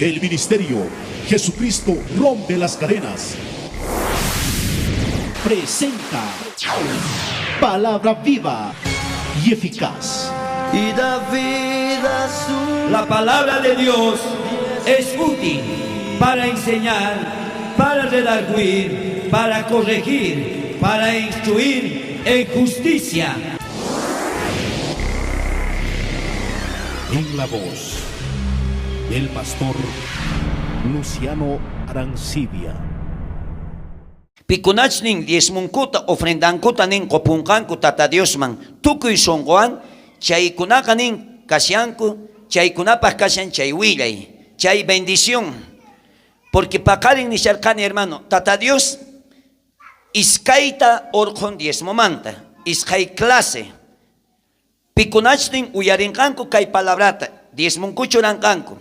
El ministerio Jesucristo rompe las cadenas presenta Palabra viva y eficaz. Y da vida su La palabra de Dios es útil para enseñar, para redarguir, para corregir, para instruir en justicia. En la voz del pastor Luciano Arancibia. Pikunachus nin diezmonkuta, ofrendankuta nin qopunqanku Tata Diosman tukuy sonqowan, chaykunaqa nin kashanku, chaykunapaj kashan chay willay, chay bendición. Porque paqarin nisharqani hermano, Tata Dios iskayta orqhon diezmomanta, iskay clase. Pikunachus nin uyarinqanku kay palabrata, diezmonku churanqanku.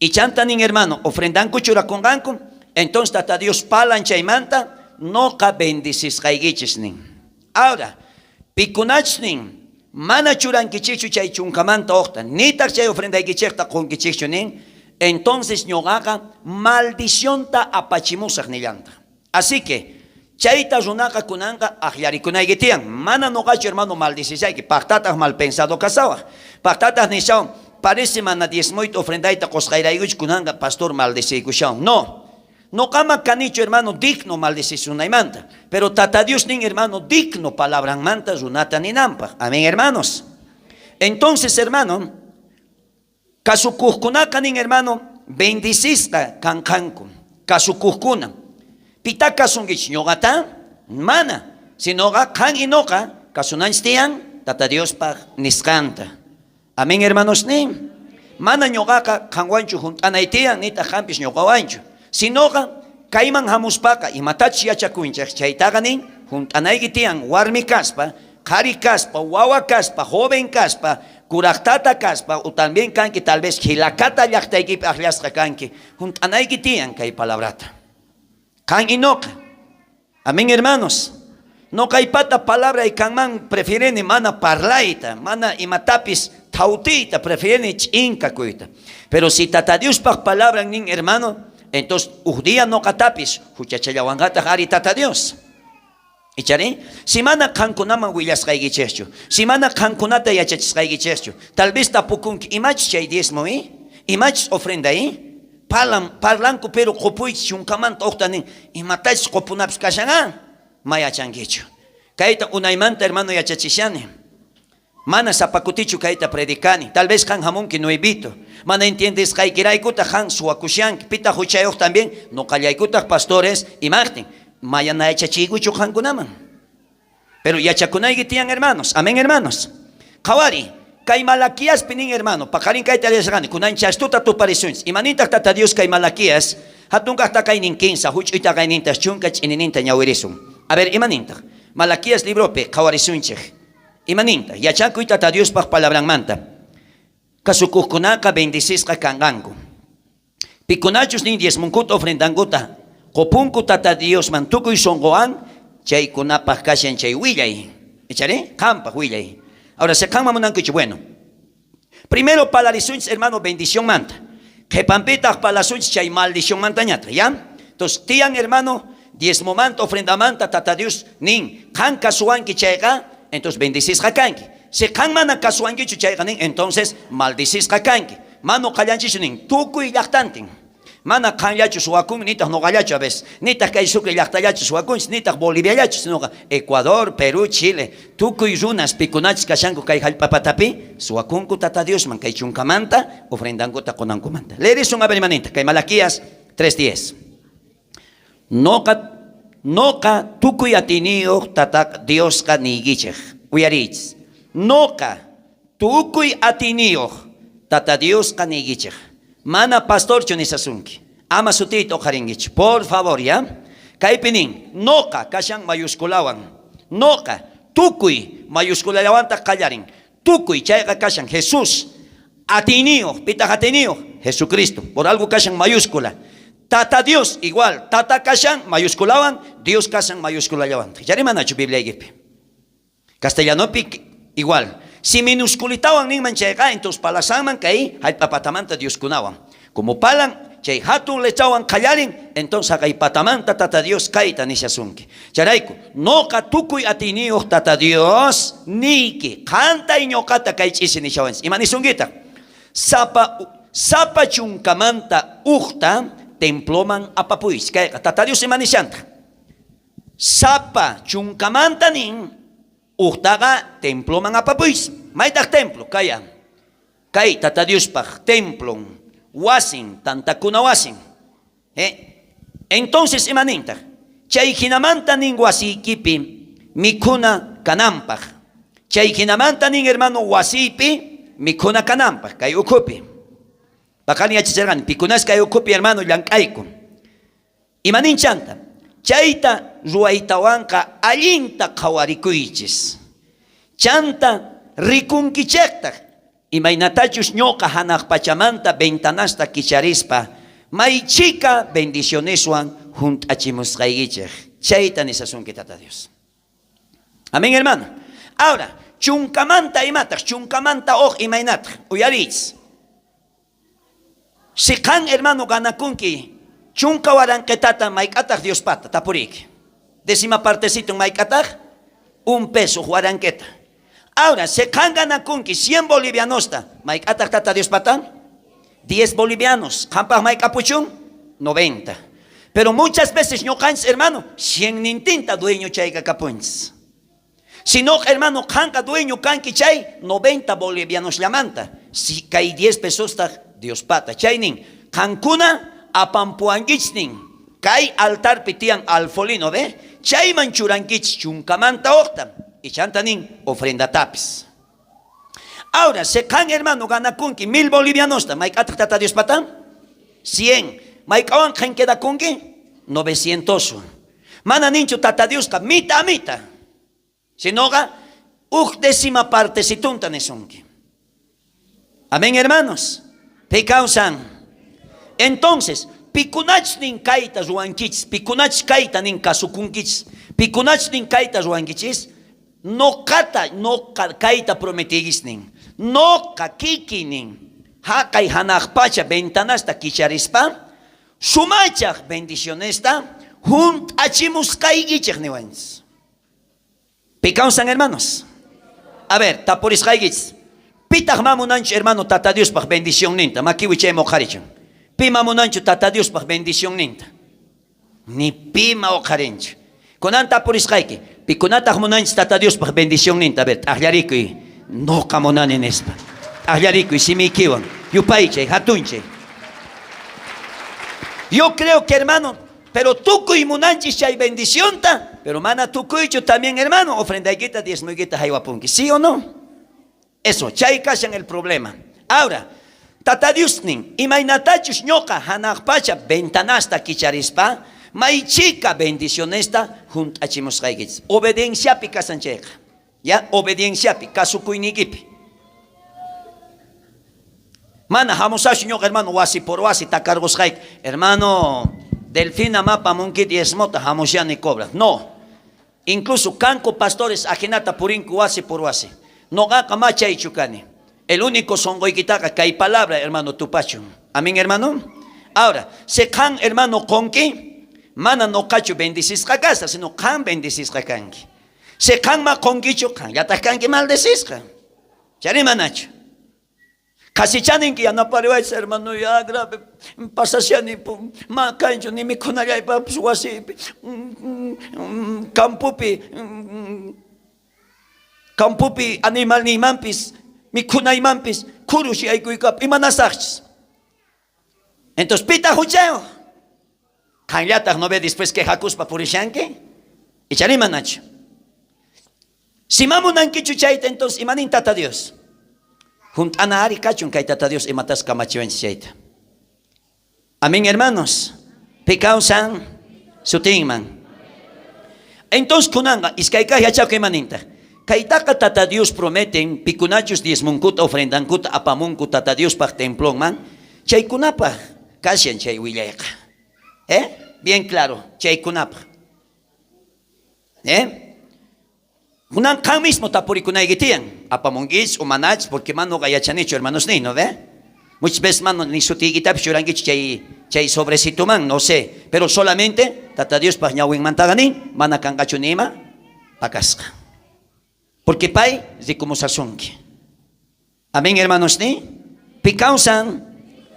Ichanta nin hermano, ofrendanku churakunqanku, entonces Tata Dios palan chaymanta, noqa bendicisqaykichis nin. Ahora, pikunachus nin, mana churankichikchu chay chunkamanta ujta, nitaq chay ofrendaykichikta qunkichikchu nin, entonces ñuqaqa maldicionta apachimusaq nillantaq. Así que, chayta runaqa kunanqa ajllarikunayki tiyan. Mana noqachu hermano maldicisayki, pajtataq mal pensado kasawaj. Pajtataq nishawan, parece mana diezmoyta ofrendayta qosqayraykuchu kunanqa pastor maldiciykushawan. No, noqama kanichu hermano digno maldicisunaymanta, pero Tata Dios nin hermano digno palabranmanta runata ninanpaj. Amén hermanos. Entonces hermano, kasukujkunaqa nin hermano, bendicisqa kanqanku, kasukujkuna. Pita kasunkichik ñuqata? Mana, sinoqa qan y noqa kasunanchik tiyan Tata Diospaj nisqanta. Amén hermanos nin. Mana ñuqaqa qanwanchu junt'anay tiyan, nitaq qampis ñuqawanchu. Sinoqa kayman hamuspaqa imatachus yachakunchik chaytaqa nin junt'anayki tiyan warmi kaspa, qhari kaspa, wawa kaspa, joven kaspa, kuraqtata kaspa, o también kanki tal vez jilakata llaqtaykipi aqllasqa kanki, junt'anayki tiyan kay palabrata. Qan y noqa. Amén hermanos. Noqaypata palabra y kanman prefiereni mana parlayta, mana imatapis thawtiyta, prefiereni ch'inkakuyta. Pero si Tata Diospaj palabra nin hermano, entonces uj día noqatapis huchachallawanqataq ari Tata Dios. Ichari? Si mana qankunaman willasqaykichikchu, si mana qankunata yachachisqaykichikchu, tal vez tapukunki, imachus chay diezmo, eh? Imachus ofrenda, eh? Parlan, parlanku pero qopuychis chunkamanta uqta nin, imatachus qopunapis kashan, ah? Ma yachankichu. Kayta unaymanta hermano yachachishani. Mana sapa kutichu kayta predicani. Tal vez qan hamunki nuevito. Mana entiendesqaykiraykutaq qan suwakushanki. Pitaq huchayuq también, noqallaykutaq pastores imaqtin. Mayana yachachiykuchu qankunaman. Pero yachakunayki tiyan hermanos. Amén hermanos. Qhawari, kay Malaquiaspi nin hermano, paqarin kayta leesqani, kunan chastuta tuparisunchis. Imanintaq Tata Dios kay Malaquías, hatun kaqta kaynin kinsa, huch'uyta kaynintas chunka ch'inininta ñawirisun. A ver, imanintaq? Malaquías libropi qhawarisunchik. Imanintaq? Yachakuy Tata Diospaq palabranmanta. Kasukuqkunaqa bendicisqa kanqanku. Pikunachus nin diezmunkuta ofrendankuta qopunku Tata Diosman tukuy sonqowan, chaykunapaq kashan chay willay. Ichari? Qampaq willay. Ahora, se qanman munankichu, bueno. Primero palarisunchis, hermano, bendicionmanta. Qhepanpitaq palasunchis chay maldicionmantañataq, ¿ya? Entonces, tiyan, hermano, diezmomanta, ofrendamanta, Tata Dios nin, qan kasuwanki chayqa, entonces bendicisqa kanki. Si qan mana kasuwankichu chayqa nin, entonces maldicisqa kanki. Mano qallanchichu nin, tukuy llaqtantin. Mana qanllachu suwakun, nitaq noqallachu a veces, nitaq kay Sucre llaqtallachu suwakunchis, nitaq Boliviallachu, sinoqa Ecuador, Perú, Chile, tukuy runas pikunachus kashanku kay jallp'a patapi, suwakunku Tata Diosman kay chunkamanta, ofrendankuta qonankumanta. Leerisun a ver imaninta, kay Malaquías 3:10. Noqa, noqa tukuy atiyniyuq Tata Diosqa niykichej. Uyariychis. Noqa tukuy atiyniyuq Tata Diosqa niykichej. Mana pastorchu nisasunki. Ama sutiyta uqharinkichu. Por favor, ya? Kaypi nin, noqa kashan mayusculawan. Noqa tukuy mayusculallawantaq qallarin. Tukuy chayqa kashan Jesús atiyniyuq, pitaq atiyniyuq? Jesucristo. Por algo kashan mayúscula. Tata Dios igual, Tata kashan mayusculawan, Dios kashan mayusculallawantaq. Chari manachu Bibliaykipi? Castellanopi igual. Si minusculitawan ninman chayqa, entonces palasanman kay jallp'a patamanta Dioskunawan. Como palan Chay jatun letrawan qallarin, entonces jaqay patamanta Tata Dios kayta nishasunki. Chayrayku, noqa tukuy atiyniyoj Tata Dios niyki, qanta y ñoqata kay ch'isi nishawanchis. Ima nisunkitaj? Sapa, sapa chunkamanta ujta temploman apapuychis. Kayqa Tata Dios ima nishantaj? Sapa chunkamanta nin, ujtaqa temploman apapuychis. Maytaj templo? Kaya. Kay Tata Diospaj templon, wasin, tantakuna wasin. Eh? Entonces ima nintaj? Chay jinamanta nin wasiykipi mikhuna kananpaj. Chay jinamanta nin hermano wasiypi mikhuna kananpaj, kay ukhupi. Paqarin yachacharqani, pikunas kay ukhupi hermano llank'ayku. Ima nin chanta? Chayta ruwaytawanqa allinta qhawarikuychis. Chanta rikunkichejtaj imaynatachus ñoqa janaj pachamanta ventanasta kicharispa may chhika bendicioneswan junt'achimusqaykichej. Chayta nisasunki Tata Dios. Amén, hermano. Ahora, chunkamanta imataj, chunkamanta uj imaynataj, uyariychis. Si qan, hermano, ganakunki chunka waranqetata, mayk'ataj Diospata? Tapuriyki. Décima partecito mayk'ataj? Un peso, uj waranqeta. Ahora, si qan ganakunki 100 bolivianosta, mayk'ataj Tata Diospata? 10 bolivianos. Qanpaj mayk'apuchun? 90. Pero muchas veces ñoqanchis, hermano, 100 nintinta dueño chayqa kapunchis. Sino, hermano, qanqa dueño kanki chay 90 bolivianosllamanta. Si kay 10 pesostaj Diospata. Chay nin, qankuna apampuwankichis nin, kay altarpi tiyan alfolino, ve? Chayman churankichis chunkamanta ujta. Y chanta nin, ofrendatapis. Ahora, si qan, hermano, ganakunki 1000 bolivianosta, mayk'ataj Tata Diospata? 100. Mayk'awan qan quedakunki? 900. Mana ninchu Tata Diosqa mita a mita. Sinoqa uj décima partecitunta nisunki. Amén, hermanos. Pi kawsan. Entonces, pikunachus nin kayta ruwankichis, pikunachus kayta nin kasukunkichis, pikunachus nin kayta ruwankichis, noqata, noqa kayta prometiykichis nin. Noqa kikiy nin, jaqay janaj pacha ventanasta kicharispa, sumachaj bendicionesta junt'achimusqaykichej niwanchis. Pi kawsan, hermanos? A ver, tapurisqaykichis. Pitaj ma munanchu, hermano, Tata Diospaj bendicionninta? Makiwi chayman oqharichun. Pi ma munanchu Tata Diospaj bendicionninta? Ni pi ma oqharinchu. Kunan tapurisqayki, pikunataj munanchis Tata Diospaj bendicionninta? A ver, t'ajllarikuy, noqa munani nispa. T'ajllarikuy simiykiwan, yupaychay, jatunchay. Yo creo que, hermano, pero tukuy munanchis chay bendicionta, pero mana tukuychu también, hermano, ofrendaykita, diezmoykita jaywapunki. ¿Sí o no? Eso, chay kashan el problema. Ahora, Tata Dios nin, imaynatachus ñoqa janaj pacha ventanasta kicharispa, may chhika bendicionesta junt'achimusqaykichis. Obedienciapi kashan chayqa. Ya, obedienciapi, kasukuyniykipi. Mana jamusashu ñoqa, hermano, wasi por wasi takarqosqayki. Hermano, Delfina mapa munki diezmota jamushani cobraj. No. Incluso kanku pastores ajinata purinku wasi por wasi. Noqaqa ma chaychu kani. El único sonqoykitaqa kay palabra, hermano, tupachun. Amén, hermano. Ahora, si qan, hermano, qonki, mana noqachu bendicisqa kasaq, sino qan bendicisqa kanki. Si qan ma qonkichu, qanllataj kanki maldecisqa. Chayri manachu? Qhasichaninki yanapariwaychis, hermano, ya grave pasashani, ma kanchu ni mikhunallaypapis wasiypi, campopi, campopi animalniymanpis, mikhunaymanpis khurus yaykuykap, imanasajchis? Entonces, pitaq juchayoj? Qanllataj no ve después quejakuspa purishanki? Ichari manachu? Si ma munankichu chayta, entonces imanin Tata Dios? Junt'ana ari kachun kay Tata Dios imatas kamachiwanchis chayta. Amén, hermanos. Pi kawsan sutinman. Entonces kunanqa iskay kaj yachakuy imanintaj? Kaytaqa Tata Dios prometen pikunachus diezmonkuta ofrendankuta apamunku Tata Diospaj templonman, chaykunapaj kashan chay willayqa. ¿Eh? Bien claro, chaykunapaj. ¿Eh? Kunan qan mismo tapurikunayki tiyan, apamunkichis o manachis, porque mana noqa yachanichu, hermanosniy, ¿no ve? Muchas veces mana ni sutiykitapis churankichu chay Chay sobrecitoman, no sé. Pero solamente Tata Diospaj ñawinmantaqa nin, mana kanqachu ni ima pakasqa. Porque pay rikumusasunki. Amén, hermanos, ni? Pi kawsan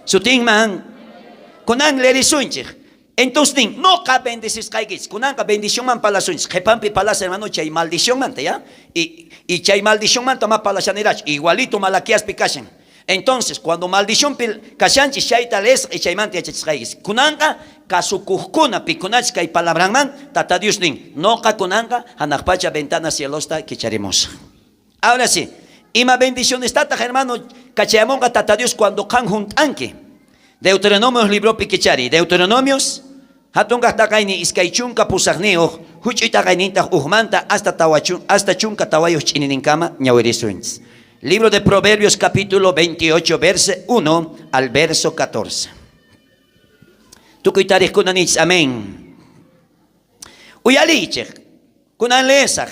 sutinman kunan lerisunchej. Entonces nin, noqa bendecisqaykichis. Kunanqa bendicionman parlasunchis. Qhepanpi parlas, hermano, chay maldicionmanta, ya? Y chay maldicionmanta ma parlashanirachu. Igualito Malaquiaspi kashan. Entonces, cuando maldicionpi kashanchis, chayta lees y chaymanta yachachisqaykis. Kunanqa kasukujkuna, pikunachis kay palabranman, Tata Dios nin, noqa kunanqa hanaq pacha ventana cielosta kicharimusaj. Ahora sí, ima bendicionestataq, hermano, kachayamonqa Tata Dios cuando qan junt'anki. Deuteronomios libropi kichari. Deuteronomios, hatun kaq taqaynin 28, huch'uy taqaynintaq ujmanta hasta 14 ch'inininkama ñawirisunchis. Libro de Proverbios capítulo 28, verso 1 al verso 14. Tukuy tariqkuna nichis, amén. Uyariychej, kunan leesaj.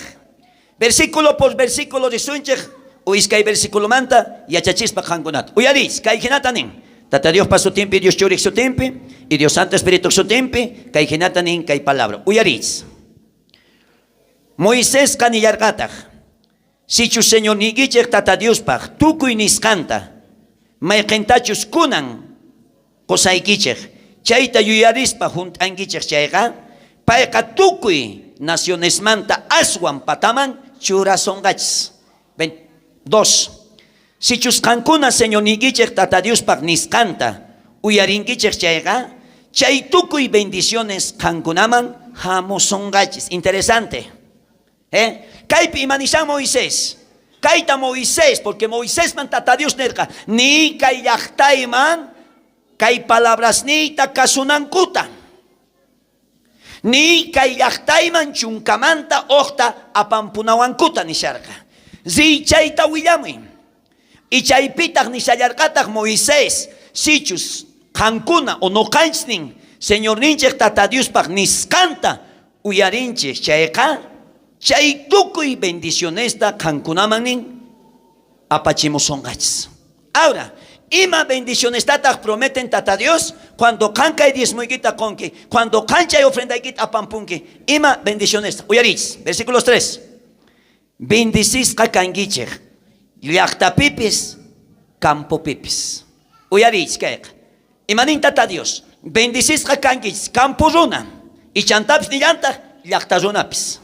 Versículo por versículo risunchej, u iskay versículomanta yachachispa qankunata. Uyariychis, kay jinata nin. Tata Diospa sutinpi, Dios Churij sutinpi, y Dios Santo Espíritu sutinpi, kay jinata nin kay palabra. Uyariychis. Moisesqa nillarqataj, sichus Señorniykichej Tata Diospaj tukuy nisqanta, mayqentachus kunan qosaykichej, chayta yuyarispa junt'ankichej chayqa, payqa tukuy nacionesmanta aswan pataman churasonqachis. 2. Sichus qankuna Señorniykichej Tata Diospaj nisqanta uyarinkichej chayqa, chay tukuy bendiciones qankunaman hamusonqachis. Interesante. Kaypi imanishan Moisés. Kayta Moisés, porque Moisesman Tata Dios nerqa, ni kay llaqtayman kay palabrasniyta kasunankuta. Ni kay llaqtayman chunkamanta ojta apampunawankuta nisharqa. Riy chayta willamuy. Y chaypitaq nishallarqataq Moisés, sichus qankuna o noqanchis Señorninchej Tata Diospaj nisqanta uyarinchej chayqa, chay tukuy bendicionesta qankunaman nin apachimusonqachis. Ahora, ima bendicionestataq prometen Tata Dios cuando qan kay diezmoykita qonki, cuando qan chay ofrendaykita apampunki, ima bendicionesta. Uyarichis, versículos 3. Bendecisqa kankichej, llaqtapipis, campopipis. Uyarichis kayqa. Imanin Tata Dios, bendecisqa kankichis, campo runa, y chantapis nillantaq, llaqta runapis.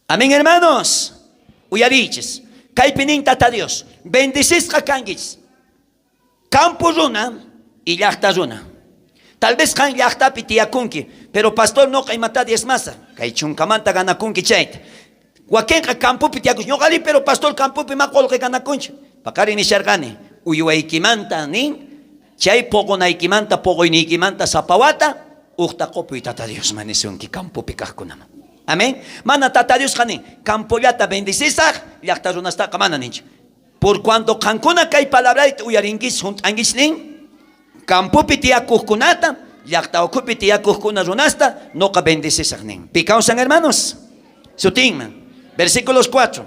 Amén, hermanos. Uyarichis. Kaypi nin Tata Dios, bendecisqa kankichis, campo runa y llaqta runa. Tal vez qan llaqtapi tiyakunki, pero pastor noqa imata diezmasa, kay chunkamanta ganakunki chayta. Wakinqa campopi tiyakush, ñoqari, pero pastor campopi ma qolqe ganakunchi. Paqarin nisharqani, uywaykimanta nin, chay poqonaykimanta, poqoyniykimanta sapawata, uqta qopuy Tata Dios manisunki campopi kaqkunaman. Amén. Mana Tata Diosqa nin, campollata bendecisaj, llaqta runastaqa mana ninchu. Por cuanto qankuna kay palabrayta uyarinkichis, junt'ankichis nin, campopi tiyakuqkunata, llaqta ukhupi tiyakuqkuna runasta, noqa bendecisaj nin. Pi kawsan, hermanos? Sutinman. Versículos 4.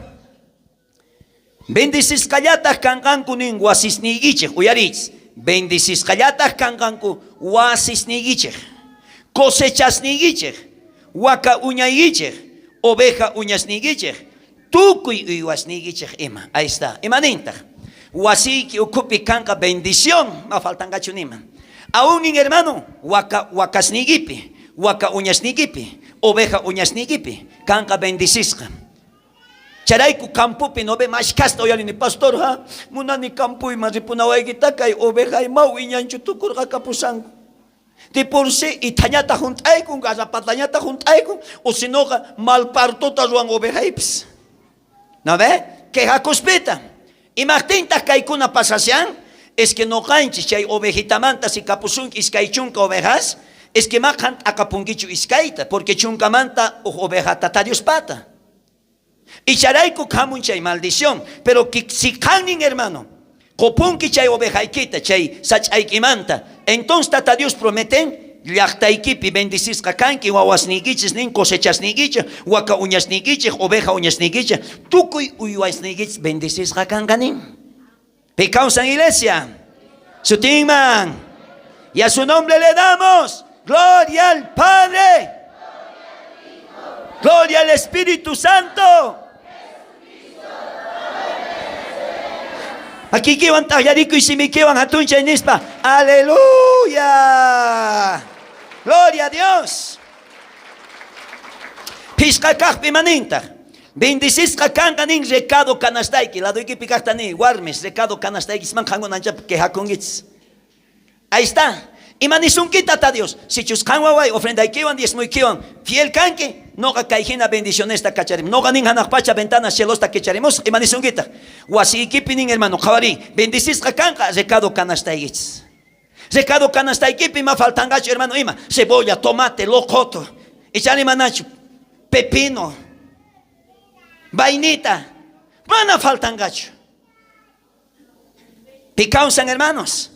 Bendecisqallataq kanqanku nin wasisniykichej, uyarichis. Bendecisqallataq kanqanku wasisniykichej, cosechasniykichej, waka uñaykichej, oveja uñasniykichej, tukuy uywasniykichej ima. Ahí está. Ima nintaq? Wasiyki ukhupi kanqa bendición, ma faltanqachu nima. Aún nin hermano, waka wakasniykipi, waka uñasniykipi, oveja uñasniykipi, kanqa bendecisqa. Charayku campopi no ve mashkasta uyarini, pastor, ha, munani campoyman ripunawaykita kay oveja mau iñanchu tukurqa kapusanku. De por sí ithañata junt'aykun, garrapatañata junt'aykun, o sinoqa mal partota ruwan ovejaypis. ¿No ve? Quejakuspita. Imajtintaq kaykuna pasashan? Es que noqanchis chay ovejitamanta si kapusunki iskay chunka ovejas, es que ma qan t'aqapunkichu iskayta, porque chunkamanta uj oveja Tata Diospata. Y charayku khamun chay maldición, pero si qannin hermano, qopunki chay ovejaykita, chay sach'aykimanta, entonces Tata Dios prometen llaqtaykipi bendecisqa kanki, wawasniykichis nin, cosechasniykichis, waka uñasniykichis, oveja uñasniykichis, tukuy uywasniykichis bendecisqa kanqa nin. Pi kawsan iglesia? Sutinman. Y a su nombre le damos gloria al Padre. Gloria al Espíritu Santo. Makiykiwan t'ajllarikuy simiykiwan jatunchay nispa. Aleluya. Gloria a Dios. Phishqa kajpi imanintaj? Bendecisqa kanqa nin recado canastayki. Ladoykipi kajta ni, warmis, recado canastaykisman qankuna anchata quejakunkichis. Ahí está. Ima nisunki Tata Dios? Sichus qan waway ofrendaykiwan diezmoykiwan fiel kanki, noqa kay jina bendicionesta kacharim. Noqa nin janaj pacha ventana cielosta kicharimusaj. Ima nisunkitaj? Wasiykipi nin hermano, qhawariy, bendecisqa kanqa recado canastaykichis. Recado canastaykipi ima faltanqachu hermano ima? Cebolla, tomate, loqoto. Ichari manachu? Pepino, vainita, mana faltanqachu. Pi kawsan hermanos?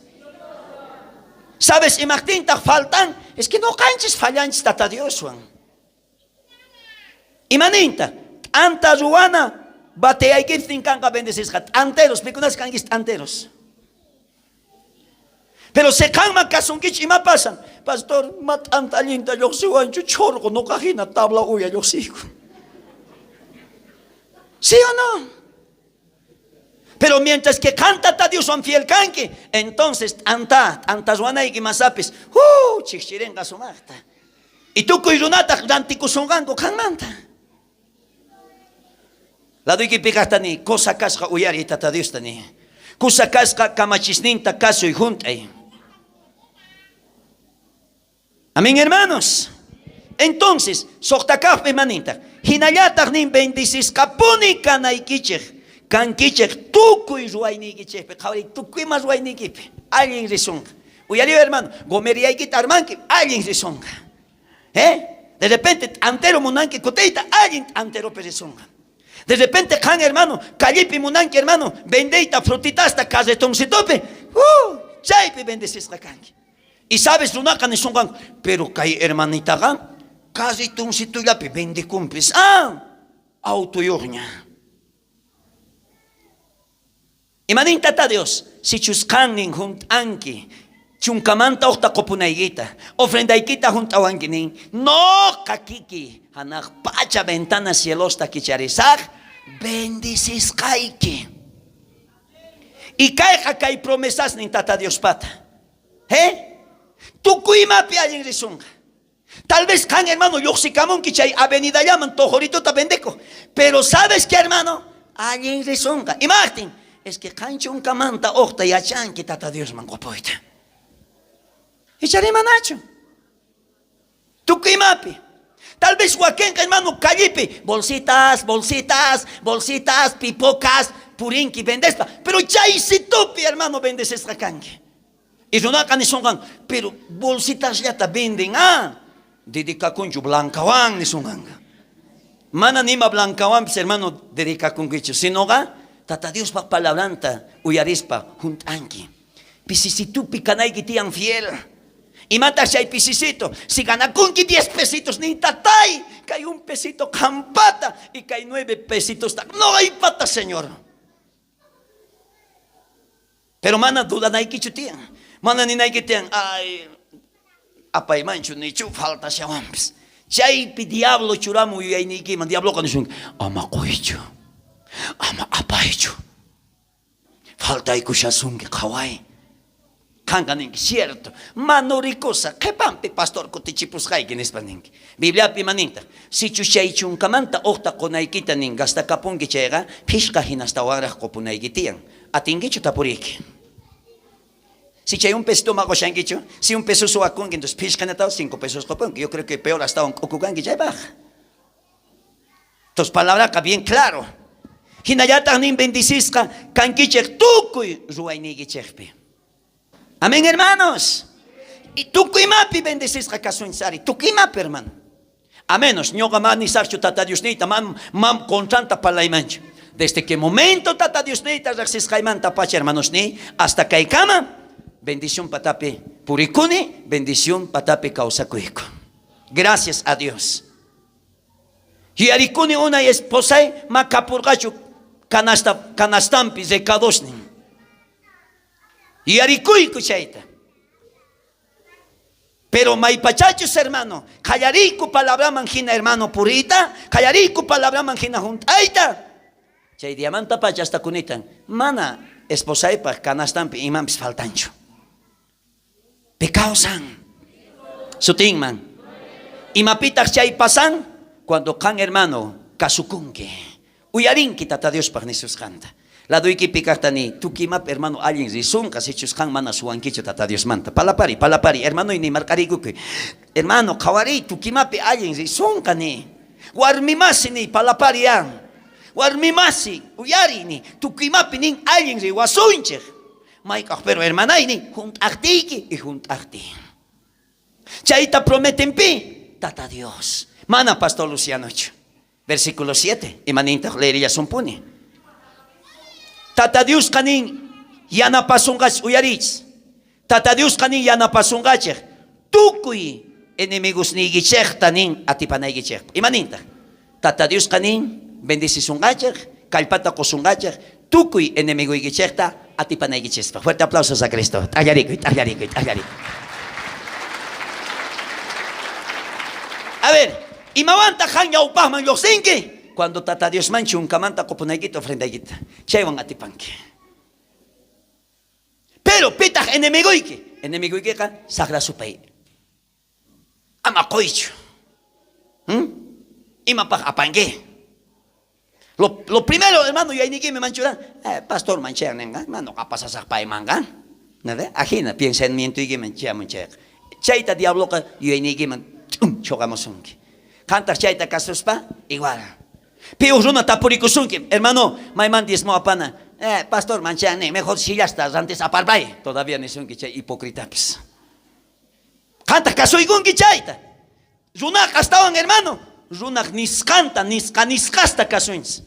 ¿Sabes imajtintaj faltan? Es que noqanchis fallanchis Tata Dioswan. Imaninta? T'anta ruwana bateaykiptin kanqa bendecisqa. T'anteros, pikunas kankis t'anteros. Pero seqanman kasunkichis ima pasan? Pastor, ma t'anta allinta lloqsiwanchu chhorqo noqa hina tabla uya lloqsiyku. ¿Sí o no? Pero mientras que qan Tata Dioswan fiel kanki, entonces t'anta, t'anta ruwanayki masapis, chijchirenqa sumajta. Y tukuy runataj rantikusunqanku qanmanta. Ladoykipi kajta ni, kusa kasqa uyariy Tata Diosta ni. Kusa kasqa kamachisninta kasuy junt'ay. Amén, hermanos. Entonces, sojta kajpi imanintaj? Jinallataj nin bendecisqapuni kanaykichej, kankichej tukuy ruwayniykichejpi. Qhawariy, tukuy ima ruwayniykipi allin risonqa. Uyariy, hermano, gomeriyaykita armanki, allin risonqa. ¿Eh? De repente, t'antero munanki kutiyta, allin t'anteropi risonqa. De repente, qan, hermano, callepi munanki, hermano, vendeyta frutitasta carretoncitopi, chaypi bendecisqa kanki. Y sabes runaqa nisonqanku, pero kay hermanitaqa carretoncitollapi vendekunpis, autoyoqña. Imanin Tata Dios? Sichus qan nin junt'anki chunkamanta ujta qopunaykita, ofrendaykita junt'awanki nin, noqa kiki janaj pacha ventana cielosta kicharisaj, bendecisqayki. Y kayqa kay promesasnin Tata Diospata. ¿Eh? Tukuy imapi allin risonqa. Tal vez qan, hermano, llojsikamunki chay avenidallaman tojoritota vendekoj. Pero ¿sabes qué, hermano? Allin risonqa. Imajtin? Es que qan chunkamanta ujta yachanki Tata Diosman qopuyta. Ichari manachu? Tukuy imapi. Tal vez wakenqa, hermano, callepi bolsitas, bolsitas, bolsitas, pipocas, purinki vendespa. Pero chaysitupi, hermano, bendecesqa kanki. Y runaqa nisonqan, pero bolsitasllata venden, dedicakunchu blancawan nisonqanqa. Mana nima blancawanpis, hermano, dedicakunkichu, sinoqa Tata Diospa palabranta uyarispa junt'anki. Pisisitupi kanayki tiyan fiel. Imataj chay pisisito? Si ganakunki 10 pesitos, nin tatay, kay un pesito qanpata y kay 9 pesitos noqaypata, Señor. Pero mana dudanaykichu tiyan. Mana ninayki tiyan, ay, apaymanchu nichu faltashawanpis. Chaypi diablo churamun yuyayniykiman. Diabloqa nisunki, ama qoychu, ama apaychu. Faltaykushasunki, qhaway. Qanqa ninki, cierto, manurikusa, qhepanpi pastor kutichipusqayki nispa ninki. Bibliapi ima nintaj? Sichus chay chunkamanta ujta qonaykita nin gastakapunki chayqa, phishqa jinastawanraj qopunayki tiyan. Atinkichu tapuriyki? Si chay un pesito ma qoshankichu, si un peso suwakunki, entonces phishqa jinatawan 5 pesos qopunki. Yo creo que peor astawan k'ukukanki chaypaj. Entonces palabraqa bien claro. Jinallataj nin bendecisqa kankichej tukuy ruwayniykichejpi. Amén, hermanos. Y tukuy imapi bendecisqa kasunchis ari, tukuy imapi, hermano. A menos ñoqa ma nisajchu Tata Diosniyta, mam contranta parlaymanchu. Desde que momento Tata Diosniyta rejsisqaymanta pacha, hermanosniy, hasta kaykama, bendición patapi purikuni, bendición patapi kawsakuyku. Gracias a Dios. Yuyarikuni unay esposay ma kapurqachu canastampi recadosnin. Yuyarikuyku chayta. Pero maypachachus, hermano, qallariyku palabraman hina, hermano, puriyta, qallariyku palabraman hina junt'ayta. Chay diamantapacha hasta kunitan, mana esposaypaj canastampi imanpis faltanchu. Pi kawsan? Sutinman. Imapitaq chay pasan? Cuando qan, hermano, kasukunki. Uyarinki Tata Diospaj nisusqanta. Laduykipi kajta ni, tukuy imapi, hermano, allin risunqa, sichus qan mana suwankichu Tata Diosmanta. Palapari, palapari, hermano, ni marq'ariykukuy. Hermano, qhawariy, tukuy imapi allin risunqa ni. Warmi masi ni, palapari an. Warmi masi, uyariy ni, tukuy imapi nin allin riwasunchej. Mayk'aj pero hermanay ni, junt'ajtiyki y junt'ajtiy. Chayta prometen pi? Tata Dios. Mana Pastor Lucianochu. Versículo 7. Imanintaj leerillasumpuni. Tata Diosqa nin yanapasonqachej, uyariychis. Tata Diosqa nin yanapasonqachej tukuy enemigosniykichejta nin atipanaykichejpaj. Imanintaj? Tata Diosqa nin bendecisonqachej, kallpata qosonqachej tukuy enemigoykichejta atipanaykichispaj. Fuerte aplausos a Cristo. T'allarikuy, t'allarikuy, t'allarikuy. A ver, imawantaq qan ñawpajman llojsinki? Cuando Tata Diosman chunkamanta qopunaykita ofrendaykita, chaywan atipanki. Pero pitaq enemigoyki? Enemigoykiqa sajra supay. Ama qoychu. Imapaj apanki? Lo primero, hermano, yuyayniykimi manchuran, pastor manchayan nenqa, hermano, apasasaj paymanqa. ¿Verdad? Ajina pensamientoykiman chayamun chayqa. Chayta diabloqa yuyayniykiman choqamusunki. Qantaq chayta kasuspa igual. Pi uj runa tapurikusunki, hermano, mayman diezmo apana? Pastor manchayan nin, mejor sillasta rantis aparpay. Todavía nisunki chay hipocritapis. Qantaq kasuykunki chayta. Runaqa astawan, hermano, runaq nisqanta, nisqa nisqasta kasunchis.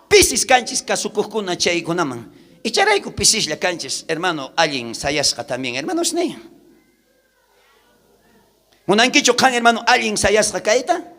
Pisis kanchis kasukojkuna chaykunaman. Icharayku pisislla kanchis, hermano, allin sayasqa también, hermanos ni. Munankichu qan, hermano, allin sayasqa kayta?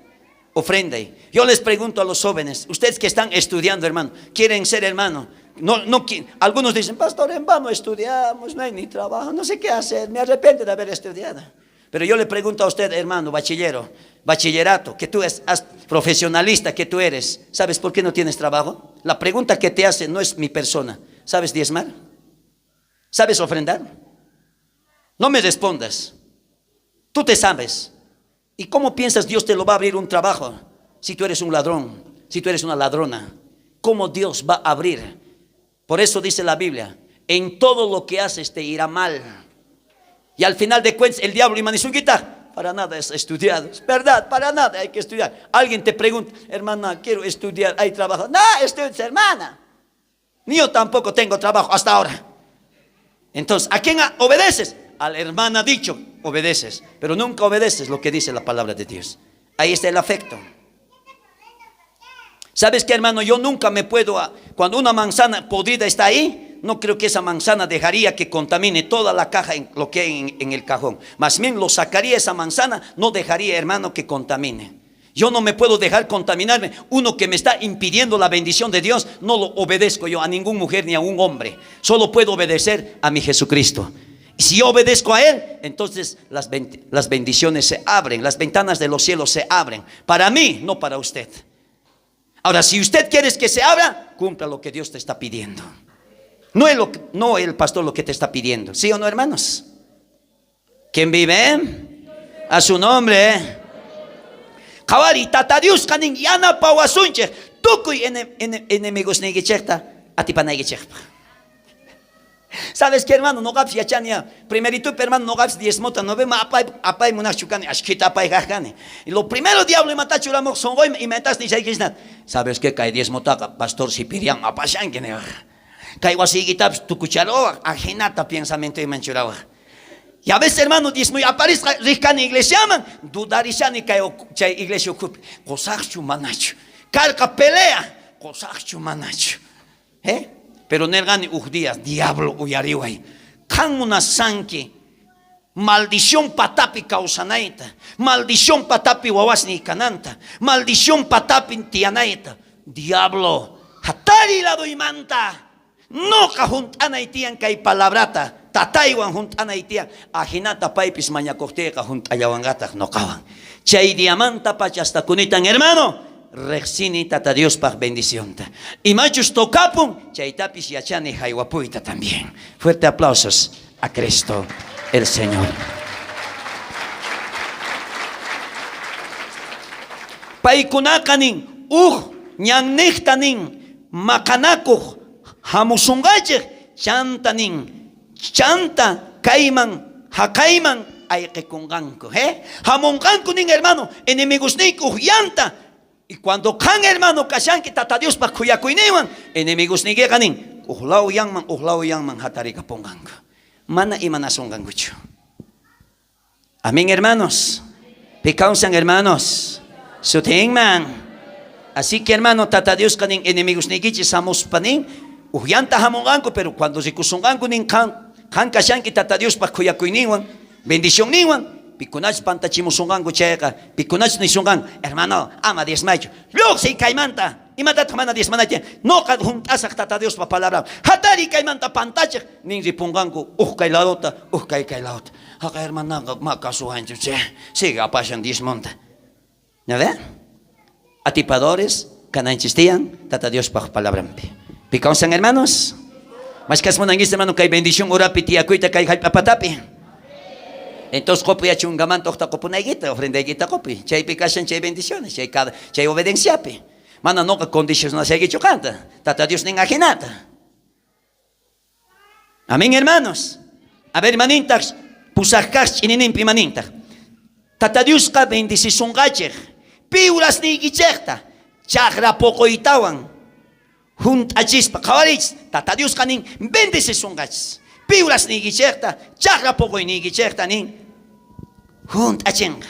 Ofrenday. Yo les pregunto a los jóvenes, ustedes que están estudiando, hermano, quieren ser hermano. No, no, algunos dicen, pastor, en vano estudiamos, no hay ni trabajo, no sé qué hacer, me arrepiento de haber estudiado. Pero yo le pregunto a usted, hermano, bachillero, bachillerato, que tú eres profesionalista que tú eres, ¿sabes por qué no tienes trabajo? La pregunta que te hace no es mi persona. ¿Sabes diezmar? ¿Sabes ofrendar? No me respondas. Tú te sabes. ¿Y cómo piensas Dios te lo va a abrir un trabajo si tú eres un ladrón, si tú eres una ladrona? ¿Cómo Dios va a abrir? Por eso dice la Biblia, en todo lo que haces te irá mal. Y al final de cuentas, el diablo y para nada es estudiado. Es verdad, para nada hay que estudiar. Alguien te pregunta, hermana, quiero estudiar, hay trabajo. No, estudies, hermana. Ni yo tampoco tengo trabajo hasta ahora. Entonces, ¿a quién obedeces? A la hermana dicho, obedeces. Pero nunca obedeces lo que dice la palabra de Dios. Ahí está el afecto. ¿Sabes qué, hermano? Yo nunca me puedo... Cuando una manzana podrida está ahí, no creo que esa manzana dejaría que contamine toda la caja en lo que hay en el cajón. Más bien lo sacaría esa manzana, no dejaría, hermano, que contamine. Yo no me puedo dejar contaminarme. Uno que me está impidiendo la bendición de Dios, no lo obedezco yo a ninguna mujer ni a un hombre. Solo puedo obedecer a mi Jesucristo. Y si yo obedezco a Él, entonces las bendiciones se abren, las ventanas de los cielos se abren. Para mí, no para usted. Ahora, si usted quiere que se abra, cumpla lo que Dios te está pidiendo. No el pastor lo que te está pidiendo. ¿Sí o no, hermanos? ¿Quién vive? A su nombre. Qhawari, Tata Diosqa nin yanapawasunchej tukuy enemigosniykichejta atipanaykichejpaj. ¿Sabes qué, hermano? Noqapis yachani ya. Primeritupi, hermano, noqapis diezmota no vemos apay munajchu kani, ashkhita apay kaj kani. Y lo primero diablo imatachu ramoj sonqoyman imatas nishaykisnat. ¿Sabes qué? Kay diezmotaqa pastor Sipirian apashanki niwaj. Kay wasiykitapis tukucharowaj, ajinata pensamientoyman churawaj. Y a veces, hermano, diezmo aparisqa rij kani iglesiaman, dudarishani kay chay iglesia ukhupi. Qosaqchu manachu. Karqa pelea, qosaqchu manachu. Pero nerqani uj día, diablo uyariway. Qan munasanki maldición patapi kawsanayta, maldición patapi wawasniy kananta, maldición patapi tiyanayta. Diablo, hatari ladoymanta. Noqa junt'anay tiyan kay palabrata. Tataywan junt'anay tiyan. Ajinata paypis mañakojteyqa junt'allawanqataj noqawan. Chay diamantapacha hasta kunitan, hermano, rejsini Tata Diospaj bendicionta. Imachus tocapun, chaytapis yachani jaywapuyta también. Fuerte aplausos a Cristo el Señor. Paykunaqa nin, uj ñannejta nin, maqanakoj jamusunqachej, chanta nin, chanta kayman jaqayman ayqekunqanku. ¿Eh? Jamunqanku nin, hermano, enemigosniyku uj llanta. Y cuando qan, hermano, kashanki Tata Diospaj khuyakuyninwan, enemigosniykeqa nin, uj law yanman jatarikapunqanku. Mana imanasunqankuchu. Amén, hermanos. Picausan, hermanos. Sutinman. Así que, hermano, Tata Diosqa nin enemigosniykichis jamuspa nin, uj llanta jamunqanku, pero cuando rikusunqanku nin qan, qan kashanki Tata Diospaj khuyakuyninwan, bendicionninwan, pikunachus pantachimusunqanku chayqa, pikunachus nisunqanku, hermano, ama diezmaychu, lluqsiy kaymanta, imatataq mana diezmanayki, noqa junt'asaq Tata Diospa palabran, hatariy kaymanta pantachej, nin ripunqanku uj kay ladota, uj kay kay ladota. Jaqay hermanaqa ma kasuwanchu che, sigue apashan diezmonta. ¿No ve? Atipadores kananchis tiyan Tata Diospaj palabranpi. Picausan, hermanos? Mashkas munanguis, hermano, kay bendición urapi tiyakuyta kay jallp'apatapi. Entonces qopuy chunkamanta uqta qopunaykita, ofrendaykita qopuy. Chaypi kashan chay bendiciones, chay cada, chay obedienciapi. Mana noqa condicionasaykichu qanta. Tata Dios nin ajinata. Amén, hermanos. A ver, manintaq, pusaq kaq ch'inininpi manintaq. Tata Diosqa bendicisunqachej. Piurasniykichejta chajra poqoytawan junt'achispa. Qhawariychis, Tata Diosqa nin bendicisunqachis. Piurasniykichejta chajra poqoyniykichejta nin junt'achinqa.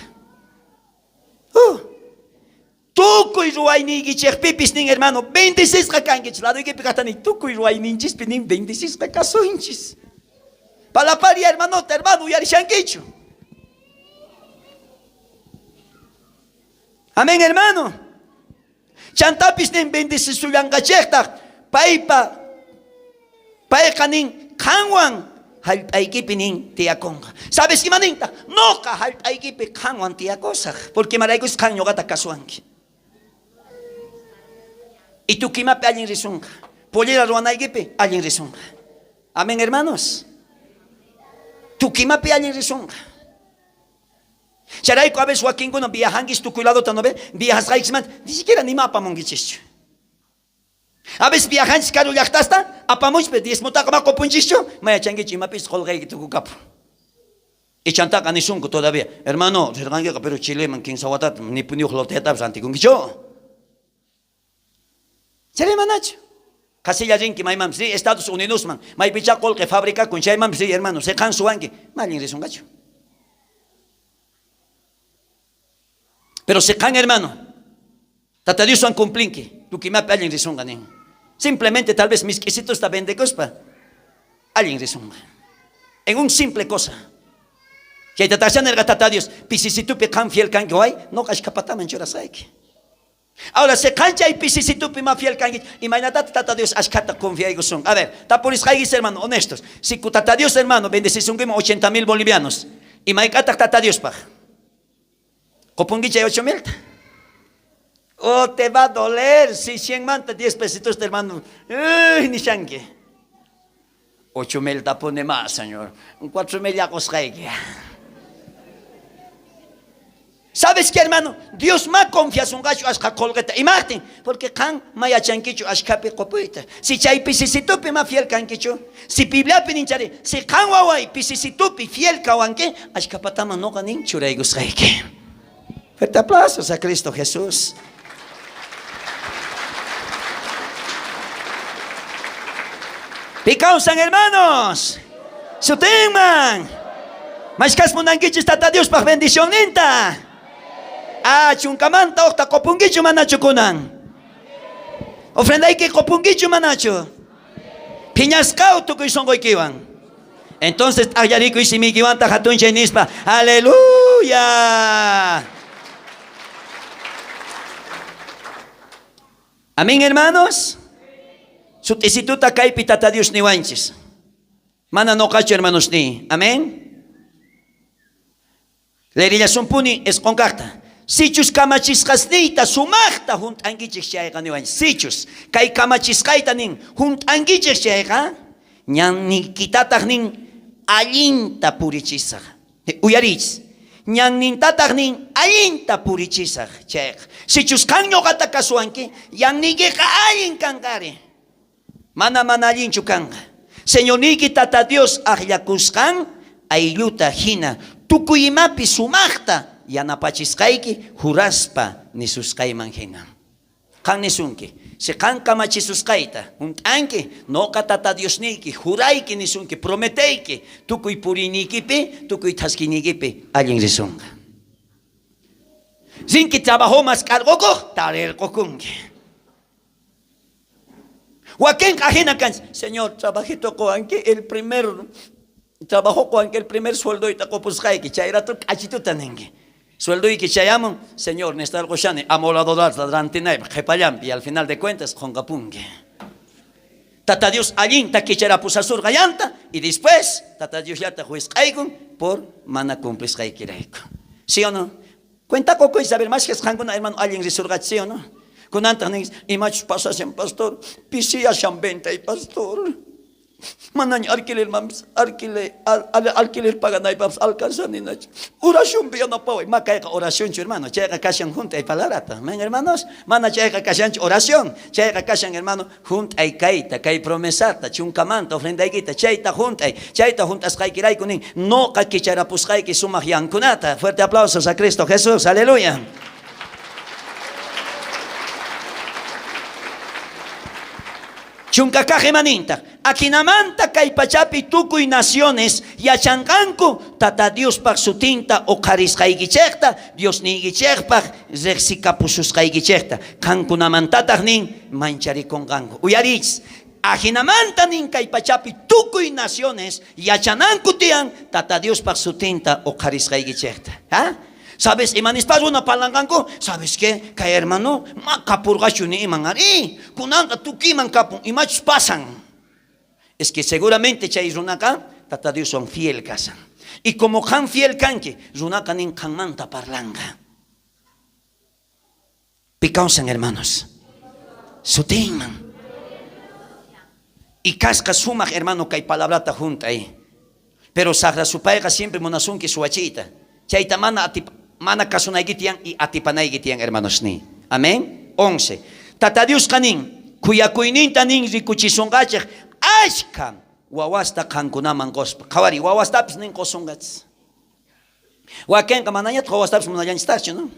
Tukuy ruwayniykichejpipis nin, hermano, bendecisqa kankichis. Ladoykipi kajta nin, tukuy ruwayninchispi nin, bendecisqa kasunchis. Palaparia, hermanota, hermano, uyarishankichu. Amén, hermano. Chantapis nin, bendecisullanqachejtaj, paypa, payqa nin, qanwan jallp'aykipi nin tiyakunqa. ¿Sabes ima nintaj? Noqa jallp'aykipi qanwan tiyakusaj, porque imaraykus qan ñoqata kasuwanki. Y tukimapi allin risunqa. Pollera ruwanaykipi allin risunqa. Amén, hermanos. Tukimapi allin risunqa. Chayrayku a veces wakinkuna viajanquis tukuy ladota, ¿no ve? Viajasqaykismanta ni siquiera nima apamunkichischu. A veces viajanchis karu llaqtasta, apamuchpa diezmotaqa ma qopunchischu, ma yachankichu imapis qolqayki tukukapu. Ichantaqa nisunku todavía, hermano, rirqankiqa, pero Chileman kinsa watata ni puniyuq loteatapis rantikunkichu. Chayri manachu. Qhasilla rinki maymanpis ri Estados Unidosman, maypichá qolqe fabricakun chaymanpis ri, hermano, siqan suwanki, ma allin risunqachu. Pero siqan, hermano, Tata Dioswan cumplinki, tukuy imapi allin risunqa nin. Simplemente tal vez misk'isitusta vendekuspa allin risunqa. En un simple cosa. Chaytatajchá nerqa Tata Dios, pisisitupi qan fiel kanki way, noqa ashkhapataman churasqayki. Ahora, si qan chay pisisitupi ma fiel kanki, imaynatata Tata Dios ashkhata confiaykusunqa. A ver, tapurisqaykis, hermano, honestos. Si Tata Dios, hermano, bendecisunkiman 80.000 bolivianos, imayk'ataq Tata Diospaj? Qopunki chay 8.000ta. Oh, te va a doler si 100 manta 10 pesitos, hermano. Uy, nishanki. 8.000 tapuni más, Señor. 4.000 yaqusqayki. ¿Sabes qué, hermano? Dios ma confiasunqachu ashqa qolqeta. Imajtin? Porque qan ma yachankichu ashkhapi qopuyta. Si chay pisisitupi ma fiel kankichu, si Bibliapi ninchari, si qan waway pisisitupi fiel kawanki, ashkhapataman noqa nin churaykusqayki. Fuerte aplausos a Cristo Jesús. Picausan, hermanos. Sutinman. Mashkas munankichis Tata Diospaj bendicionninta. Ah, chunkamanta uqta qopunkichu manachu kunan. Ofrendayki qopunkichu manachu. Phiñasqaw tukuy sonqoykiwan. Entonces t'aqllarikuy simiykiwanta hatunchay nispa. Aleluya. Amén, hermanos. Sut'isituta kaypi Tata Dios niwanchis. Mana noqachu hermanosniy. Amén. Leerillasunpuni isq'on kajta. Sichus kamachisqasniyta sumajta junt'ankichej chayqa niwanchej. Sichus kay kamachisqayta nin junt'ankichej chayqa, ñanniykitataj nin allinta purichisaj. Uyariychis. Ñannintataj nin allinta purichisaj chayqa. Sichus qan ñoqata kasuwanki, ñanniykeqa allin kanqari. Mana mana allinchu kanqa. Señorniyki Tata Dios ajllakusqan aylluta jina tukuy imapi sumajta yanapachisqayki juraspa nisusqayman jina. Qan nisunki, si qan kamachisusqayta junt'anki, noqa Tata Diosniyki jurayki nisunki, prometeyki, tukuy puriyniykipi, tukuy thaskiyniykipi allin risonqa. Rinki trabajo mask'arqokoj, tarirqokunki. Wakenqa ajina kanchis, Señor, trabajito qowanki, el primer trabajo qowanki, el primer sueldoyta qopusqayki, chay rato k'achituta ninki. Sueldoyki chayamun, Señor, necesitarqoshani amoladorata rantinaypaj qhepallanpi, y al final de cuentas qonqapunki. Tata Dios allinta kicharapusasurqa llanta, y después Tata Diosllata juezq'aykun por mana cumplisqaykirayku. ¿Sí o no? Cuenta qokuy saber mashkhas qankuna hermano allin risurqachis, ¿sí o no? Kunantaj ninchis, imachus pasashan pastor, pisiyashan ventay pastor. Manaña alquilermanpis, alquiler, al, al, alquiler paganaypapis alcanzaninachu. Oracionpi yanapaway. Ma kayqa oracionchu hermano, chayqa kashan junt'ay palabrata. Amén, hermanos. Mana chayqa kashanchu oración, chayqa kashan hermano Junt'ay kayta, kay promesata, chunkamanta ofrendaykita, chayta junt'ay, chayta junt'asqaykirayku nin, noqa kicharapusqayki sumaj yankunata. Fuerte aplausos a Cristo Jesús, aleluya. Chunka kaj imanintaj, ajinamanta kay pachapi tukuy naciones yachanqanku Tata Diospaj sutinta oqharisqaykichejta, Diosniykichejpaj rejsikapususqaykichejta. Qankunamantataj nin, mancharikonqanku. Uyariychis, ajinamanta nin kay pachapi tukuy naciones yachananku tiyan Tata Diospaj sutinta oqharisqaykichejta. ¿Ah? ¿Sabes ima nispa runa parlanqanku? ¿Sabes qué? Kay hermano ma kapurqachu ni iman ari. Kunanqa tukuyman kapun, imachus pasan. Es que seguramente chay runaqa Tata Dioswan fiel kashan. Y como qan fiel kanki, runaqa nin qanmanta parlanqa. Pi kawsan, hermanos? Sutinman. Y kasqa sumaj, hermano, kay palabrata junt'ay. Pero sajra supayqa siempre munasunki suwachiyta. Chayta mana atip mana kasunayki tiyan y atipanayki tiyan, hermanosniy. Amén. 11. Tata Diosqa nin, khuyakuyninta nin rikuchisonqachej ashkha wawasta qankunaman qospa. Qhawariy, wawastapis nin qosonqachis. Wakenqa manañataj wawastapis munallanchistaqchu, no?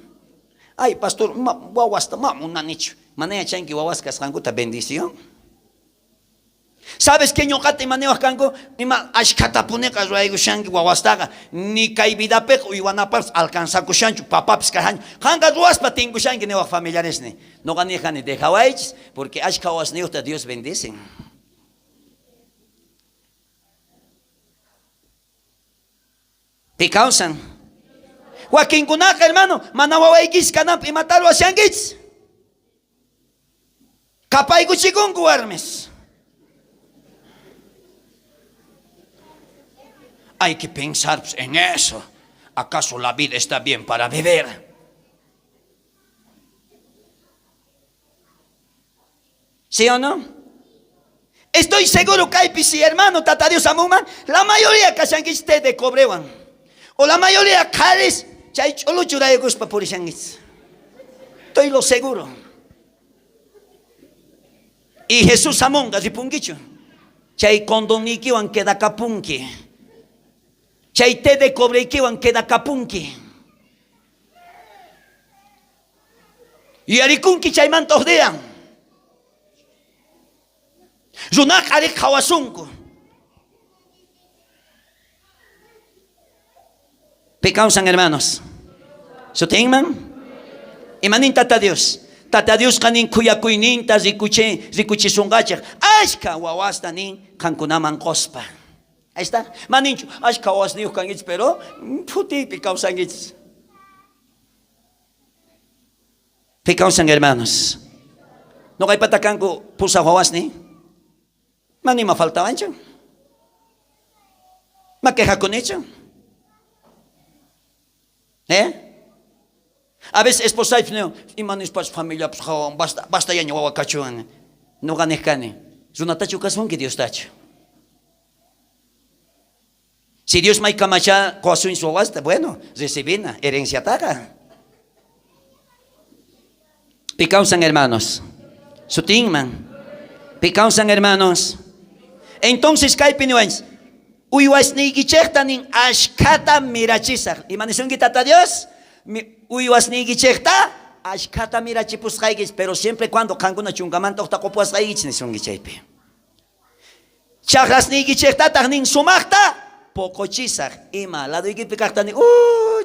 Ay, pastor, ma, wawasta ma munanichu. Mana yachanki wawas kasqankuta bendición. ¿Sabes qué ñoqata ima niwaj kanku? Ima ashkhatapuniqa ruwaykushanki wawastaqa, ni kay vidapiqa uywanapaqpis alcanzakushanchu, papapis kashanchu. Qanqa ruwaspa tinkushanki niwaj familiaresni. Noqa nej kani, dejawaychis, porque ashkha wawasniyojta Dios bendicen. Pi kawsan? Wakinkunaqa, hermano, mana wawaykis kananpaq imata ruwashankichis? Kapaykuchikunku warmis. Hay que pensar en eso. ¿Acaso la vida está bien para beber? ¿Sí o no? Estoy seguro kaypi si hermano Tata Dios amunman, la mayoría kashankichis té de cobrewan. O la mayoría qharis chay ch'ulu churaykuspa purishankichis. Estoy lo seguro. Y Jesús amunqa ripunkichu. Chay condonniykiwan quedakapunki. Chay té de cobreykiwan quedakapunki. Yuyarikunki chaymanta uj día. Runaqa ari qhawasunku. Pi kawsan, hermanos? Sutinman? Imanin Tata Dios? Tata Diosqa nin khuyakuyninta rikuchi rikuchisunqachej ashkha wawasta nin qankunaman qospa. Ahí está. Maninchu ashkha wawasniyoj kankichis, pero phutiypi kawsankichis. Pi kawsan, hermanos? Noqaypata kanku pusaj wawasniy. Mana ima faltawanchu. Ma quejakunichu? ¿Eh? A veces esposaypis niwan, ima nispas familiapis qhawan, basta, basta yaña wawa kachuwan. Noqa nej kani, runatachu kasunki Diostachu? Si Dios may kamacha qowasunchis wawasta, bueno, recibina herenciataqa. Pi kawsan hermanos? Sutinman. Pi kawsan hermanos? Entonces kaypi niwanchis, uywasniykichejta nin ashkhata mirachisaj. Ima nisunki Tata Dios? Uywasniykichejta ashkhata mirachipusqaykichis, pero siempre cuando qankuna chunkamanta ujta qopuwasqaykichis nisunki chaypi. Chajrasniykichejtataj nin sumajta poqochisaj. Ima ladoykipi kajta nin,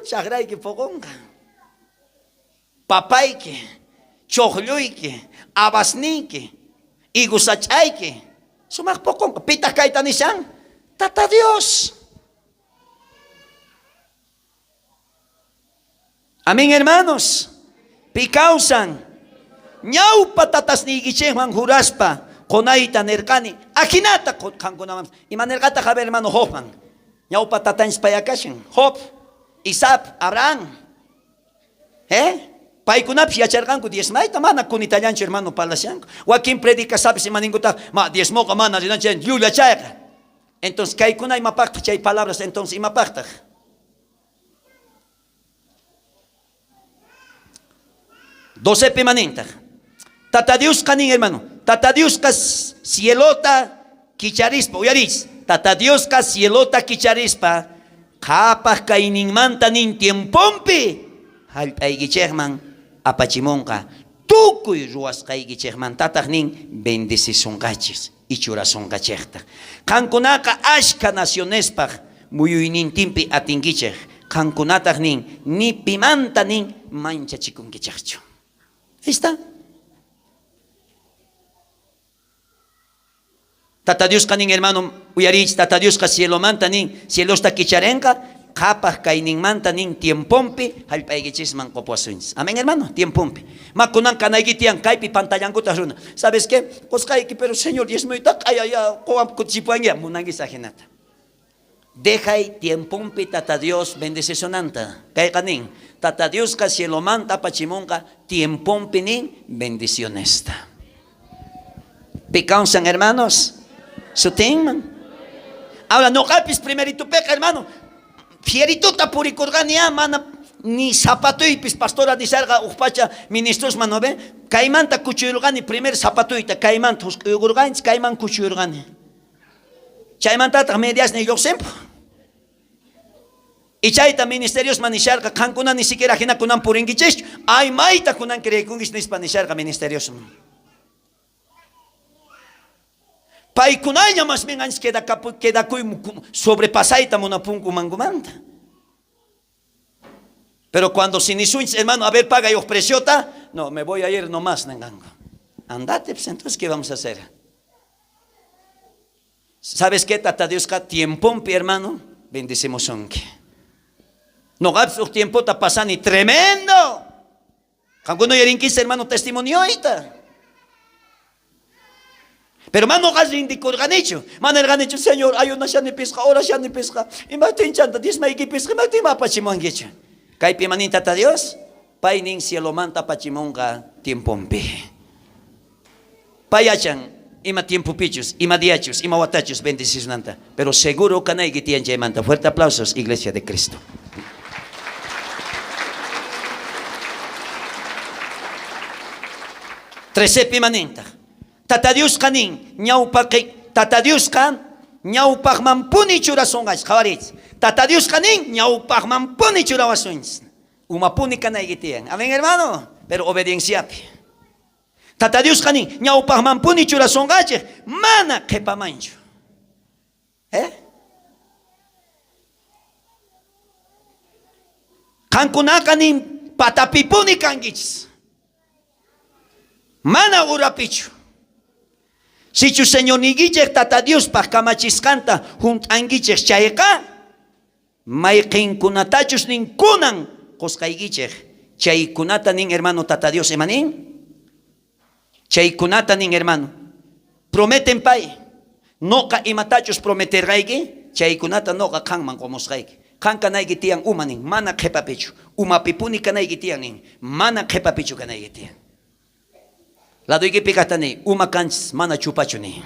chajrayki poqonqa. Papayki, chojlluyki, habasniyki, higo sach'ayki, sumaj poqonqa. Pitaj kayta nishan? Tata Dios. Amén, hermanos. Pi kawsan. Ñawpa tatasniykichejman juraspa qonayta nerqani, ajinata qankunaman. Ima nerqataj, a ver, hermano, Jobman? Ñawpa tatanchis payakashan. Job, Isaac, Abraham. ¿Eh? Paykunapis yacharqanku diezmayta, mana kunitallanchu, hermano, parlashanku. Wakin predicasapis ima ninkutaj, ma diezmoqa mana rinanchik llulla chayqa. Entonces, kaykuna imapaqtaq chay palabras, entonces imapaqtaq? Docepi imanintaq? Tata Diosqa nin, hermano, Tata Diosqa cielota kicharispa, uyariychis, Tata Diosqa cielota kicharispa, qhapaj kayninmanta nin tiempompi jallp'aykichejman apachimonqa, tukuy ruwasqaykichejmantataj nin bendecisonqachis ichurasonqachejtaj. Qankunaqa ashkha nacionespaj muyuynintinpi atinkichej, qankunataj nin ni pimanta nin manchachikunkichejchu. Ahí está. Tata Diosqa nin, hermano, uyariychis, Tata Diosqa cielomanta nin, cielosta kicharenqa, qhapaj kayninmanta nin tiempompi jallp'aykichisman qopuwasunchis. Amén, hermano, tiempompi. Ma kunan kanayki tiyan, kaypi pantallankutaj runa. ¿Sabes qué? Qosqayki, pero Señor, diezmoyta q'aya qowan kutichipuwanki, munankis ajinata. Dejay tiempompi Tata Dios bendecisunanta. Kayqa nin, Tata Diosqa cielomanta apachimonqa tiempompi nin bendicionesta. Pi kawsan, hermanos? Sutinman. Ahora, noqapis primeritupeqa, hermano, fierituta purikurqani ya, mana ni zapatuypis, pastora nisharqa uj pacha ministrosman, ¿no ve? Kaymanta kuchuyurqani primer zapatuyta, kaymanta jusk'uykurqanchis, kayman kuchuyurqani. Chaymantataq mediasniy lloqsinpaj. Y chayta ministeriosman nisharqa, qankuna ni siquiera jina kunan purinkichishchu, ay mayta kunan creekunkichis nispa nisharqa ministeriosman. Paykunaña más bien anchis quedakuy sobrepasayta munapunku mankumanta. Pero cuando si nisunchis, hermano, a ver, paga uj preciota, no, me voy a ir nomás, nenganku. Andate, pues entonces, ¿qué vamos a hacer? ¿Sabes qué, Tata Diosqa tiempompi, hermano, bendecimusonki. Noqapis uj tiempota pasani tremendo. Qankuna uyarinkis, hermano, testimonioyta. Pero mana noqa rindikurqanichu. Mana nerqanichu, Señor, ayunashani pisqa, orashani pisqa, imajtin chanta diezmayki pisqa, imajtin apachimuwankichu. Kaypi ima nin Tata Dios? Pay nin cielomanta apachimunqa tiempompi. Pay yachan ima tiempopichus, ima diachus, ima watachus bendecisunanta. Pero seguro kanayki tiyan chaymanta. Fuerte aplausos, Iglesia de Cristo. Trecepi ima nintaj? Tata Diosqa nin, ñawpaqe, Tata Diosqa ñawpajmanpuni churasonqachis. Qhawariychis. Tata Diosqa nin, ñawpajmanpuni churawasunchis. Umapuni kanayki tiyan. Amén, hermano. Pero obedienciapi. Tata Diosqa nin, ñawpajmanpuni churasonqachej, mana qhepamanchu. ¿Eh? Qankunaqa nin, patapipuni kankichis. Mana urapichu. Sichus Señorniykichej Tata Diospaj kamachisqanta junt'ankichej chayqa, mayqenkunatachus nin kunan qosqaykichej, chaykunata nin, hermano, Tata Dios ima nin? Chaykunata nin, hermano. Prometen pay, noqa imatachus prometerqayki, Chaykunata noqa qanman qomusqayki. Qan kanayki tiyan uma nin, mana qhepapichu. Umapipuni kanayki tiyan nin, mana qhepapichu kanayki tiyan. Ladoykipi kajta niy, uma kanchis, mana chupachu niy.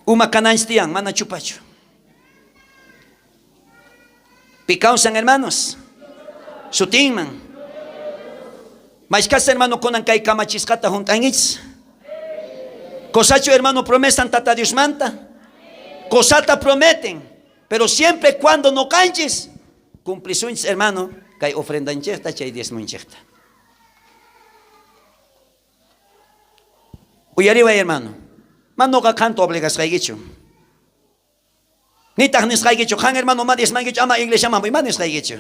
Uma kananchis tiyan, mana chupachu. Pi kawsan hermanos? Sutinman. Mashkas hermano kunan kay kamachisqata junt'ankichis. Kosachu hermano promesan Tata Diosmanta. Kosata prometen, pero siempre cuando no kanchis, cumplisunchis hermano kay ofrendanchejta chay diezmonchejta. Uyariway hermano, ma noqa qanta obligasqaykichu. Nitaj nisqaykichu, qan hermano ma diezmankichu, ama iglesiaman ma nisqaykichu.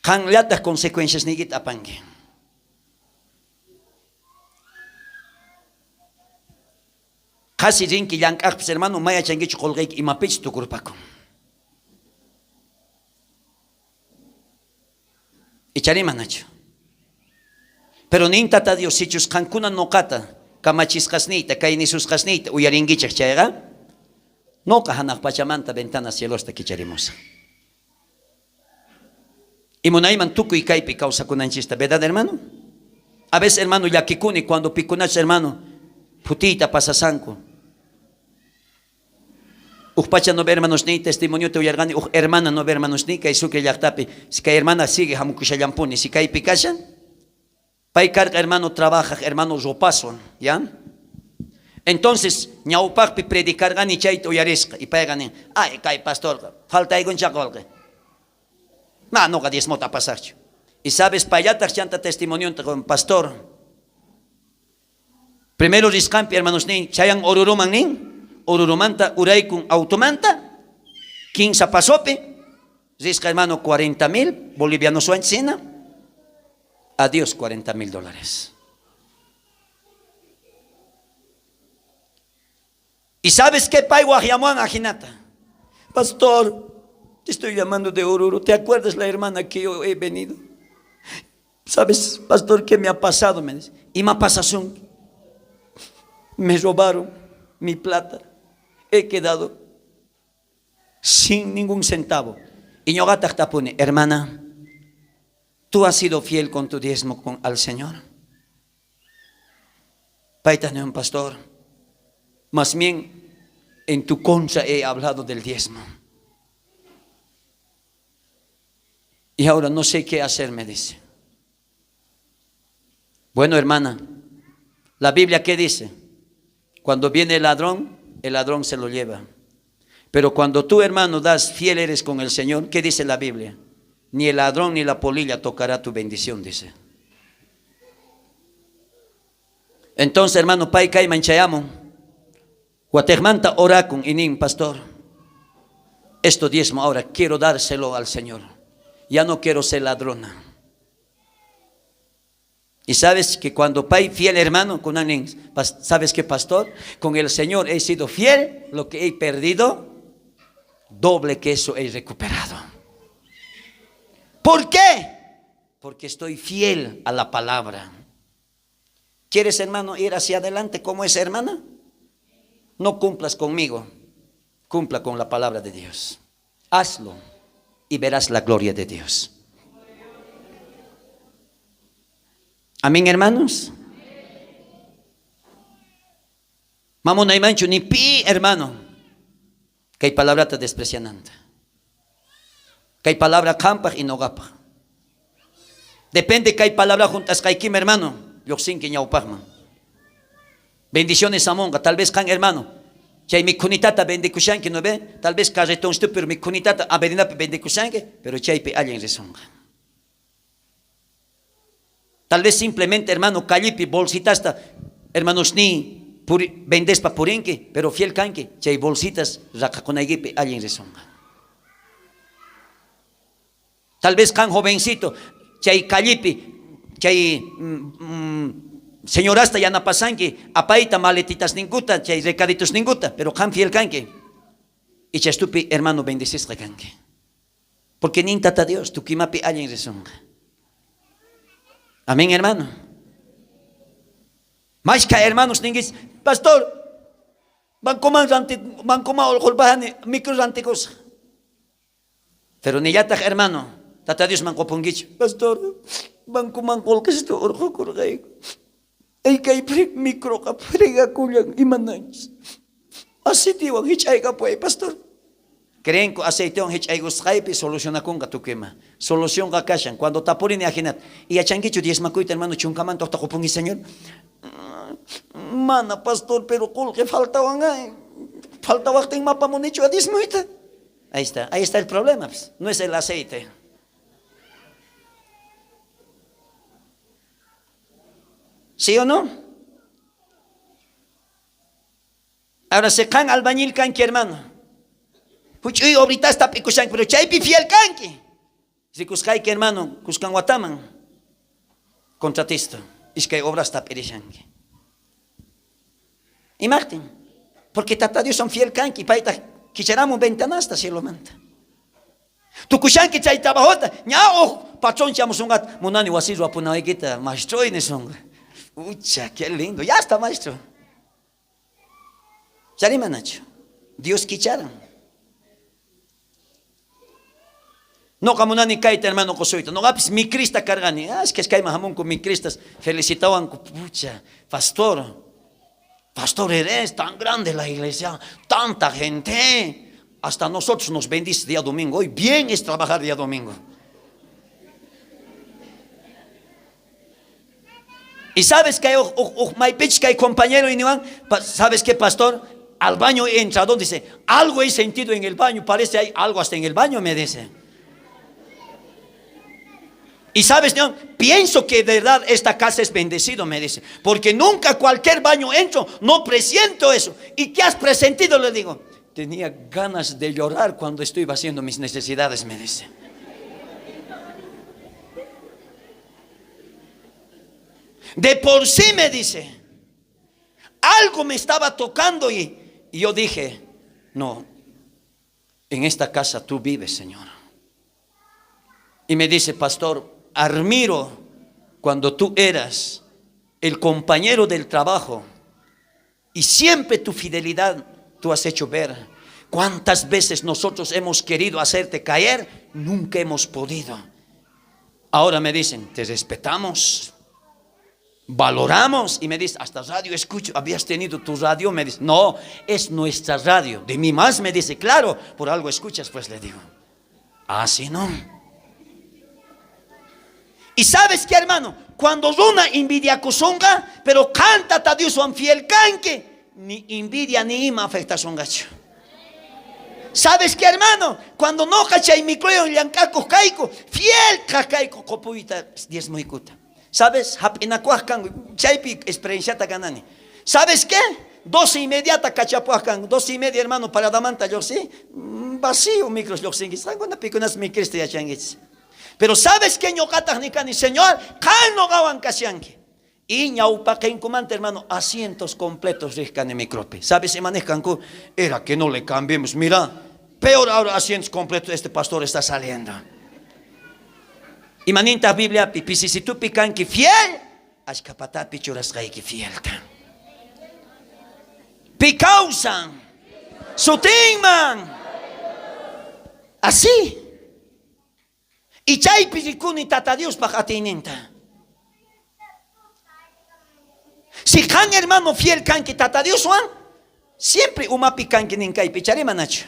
Qanllataj consecuenciasniykita apanki. Qhasi rinki llank'ajpis hermano, ma yachankichu qolqeyki imapichus tukurpakun. Icharí manachu. Pero nin Tata Dios, sichus qankuna noqata kamachisqasniyta, kay nisusqasniyta uyarinkichej chayqa, noqa janaj pachamanta ventana cielosta kicharimusaj. Y munayman tukuy kaypi kawsakunanchista, ¿verdad, hermano? A veces, hermano, llakikuni cuando pikunachus, hermano, phutiyta pasasanku. Uj pacha no hermanosniy testimoniota uyarqani, uj hermana no hermanosniy kay Sucre llaqtapi, si kay hermana sigue hamukushallampuni, si kaypi kashan, pay karqa hermano trabajaj, hermano ropaswan, ¿ya? Entonces, ñawpaqpi predicarqani chayta uyarisqa, y payqa nin, ay, kay pastorqa, faltaykuncha qolqe. Ma, noqa diezmota pasaqchu. Y sabes, payllataj chanta testimonionta qon, pastor, primero risqanpi hermanosnin, chayan Oruruman nin, Orurumanta uraykun automanta, kinsa pasopi, risqa hermano 40.000 bolivianos hina, adiós 40.000 dólares. ¿Y sabes qué pay wajyamuan ajinata? Pastor, te estoy llamando de Oruro. ¿Te acuerdas la hermana que yo he venido? ¿Sabes, pastor, qué me ha pasado? Me dice. Y me pasazón. Me robaron mi plata. He quedado sin ningún centavo. Y ñoqataj tapuni, hermana, ¿tú has sido fiel con tu diezmo al Señor? Paytaj un pastor. Más bien en tu contra he hablado del diezmo. Y ahora no sé qué hacer, me dice. Bueno, hermana, la Biblia ¿qué dice? Cuando viene el ladrón se lo lleva. Pero cuando tú, hermano, das, fiel eres con el Señor, ¿qué dice la Biblia? Ni el ladrón ni la polilla tocará tu bendición, dice. Entonces, hermano, pay kayman chayamun. Watejmanta orakun y nin, pastor, esto diezmo ahora quiero dárselo al Señor. Ya no quiero ser ladrona. Y sabes que cuando pay fiel hermano, con alguien, ¿sabes qué, pastor? Con el Señor he sido fiel, lo que he perdido, doble que eso he recuperado. ¿Por qué? Porque estoy fiel a la palabra. ¿Quieres, hermano, ir hacia adelante como esa hermana? No cumplas conmigo, cumpla con la palabra de Dios. Hazlo y verás la gloria de Dios. Amén, hermanos. Mamona manchu ni pi, hermano. Que hay palabra te desprecianante. Que hay palabra kampaj y nogapaj. Depende que hay palabra juntas kaikim, hermano. Lluqsinki ñawpaqman. Bendiciones amonqa, tal vez kan hermano. Chay mikhunitata bendikushanki, ¿no ve? Tal vez carretonstu, pero mikhunitata averinapi bendikushanki, pero chaypi allin risonqa. Tal vez simplemente, hermano, callipi bolsitasta, hermanos ni puri, vendespa purinki, pero fiel kanki, chay bolsitas raqakunaykipi allin risonqa. Tal vez kan jovencito, chay callipi, chay señorasta yanapasanki, apayta maletitas ninguta, chay recaditos ninguta, pero kan fiel kanki. Y chastupi, hermano, bendecisqa kanki. Porque nin tata Dios, tukimapi allin risonqa. Amén, hermano. Mashka hermanos ninguis, pastor, Bancoman ranti, bancoman orqhorpajani micro rantikusaj. Pero nillataj hermano, Tata Diosman qopunkichu. Pastor, bancoman qolqesta orqhokurqayku. Ay kay microqa fregakullan imananchis. Aceitewan hich'aykapuway, pastor. Creenku aceitewan hich'aykusqaypi solucionakunqa tukuy ima. Solucionqa kashan. Cuando tapurini ajinata, y yachankichu diezmakuyta hermano chunkamanta ujta qopunki, Señor? Mana, pastor, pero qolqe faltawan. Faltawajtin mapamunichu a diezmoyta. Ahí está, ahí está el problema, pues. No es el aceite. ¿Sí o no? Ahora si qan albañil kanki hermano. Huch'uy obritasta p'ikushanki, pero chaypi fiel kanki. Rikusqayki hermano, kuskan wataman contratista, iskay obrasta p'irishanki. Imajtin? Porque Tata Dioswan fiel kanki, paytaj kicharamun ventanasta cielomanta. Tukushanki chay trabajota, ña uj patrón chamusunqata, munani wasi ruwapunawaykita, maestroy nisunqa. Ucha, qué lindo, ya está maestro. Chari manachu? Dios kicharan. Noqa munani kayta hermano qosuyta. Noqapis micrista karqani. Ah, es que kayman hamunku micristas. Felicitawanku. Pucha, pastor. Pastor, eres tan grande la iglesia. Tanta gente. Hasta nosotros nos bendice día domingo. Hoy bien es trabajar día domingo. Y sabes que maypichus kay compañero y niwan, ¿sabes qué, pastor? Al baño he entrado, dice, algo he sentido en el baño, parece hay algo hasta en el baño, me dice. Y sabes, no, pienso que de verdad esta casa es bendecido, me dice, porque nunca cualquier baño entro, no presiento eso. ¿Y qué has presentido? Le digo, tenía ganas de llorar cuando estuve haciendo mis necesidades, me dice. De por sí me dice, algo me estaba tocando y yo dije, no, en esta casa tú vives, Señor. Y me dice, pastor, admiro cuando tú eras el compañero del trabajo y siempre tu fidelidad tú has hecho ver. ¿Cuántas veces nosotros hemos querido hacerte caer? Nunca hemos podido. Ahora me dicen, te respetamos, valoramos. Y me dice, hasta radio escucho, ¿habías tenido tu radio? Me dice, no, es nuestra radio. De mí más me dice, claro, por algo escuchas, pues le digo. Así no. Y sabes qué, hermano, cuando runa envidia kusunqa, pero qanta Tata Dioswan fiel kanki, ni envidia ni ima afectasunqachu. ¿Sabes qué, hermano? Cuando noqa chay microyon llank'akuq kayku, fiel kayku qopuyta diezmoykuta. ¿Sabes? Hap'inakuaq kanku, chaypi experienciata ganani. ¿Sabes qué? 12:30 kachapuaq kanku, 12:30, hermano, paradamanta lluqsi, vacío micros lluqsinkichis. Qankuna pikunas micrista yachankichis. Pero ¿sabes qué? Ñuqataq nikani, Señor, qan noqawan kashanki. Y ñawpaqinkumanta, hermano, asientos completos riq kani micropi. ¿Sabes ima nej kanku? Era que no le cambiemos. Mira, peor ahora asientos completos, este pastor está saliendo. Ima nintaq Bibliapi, pisisitupi kanki fiel, ashkhapatapi churasqayki fielta. Pi kawsan, sutinman. Así. Y chaypi rikuni Tata Diospaj atiyninta. Si qan hermano fiel kanki Tata Dioswan, siempre umapi kanki ninkaypi, chari manachu.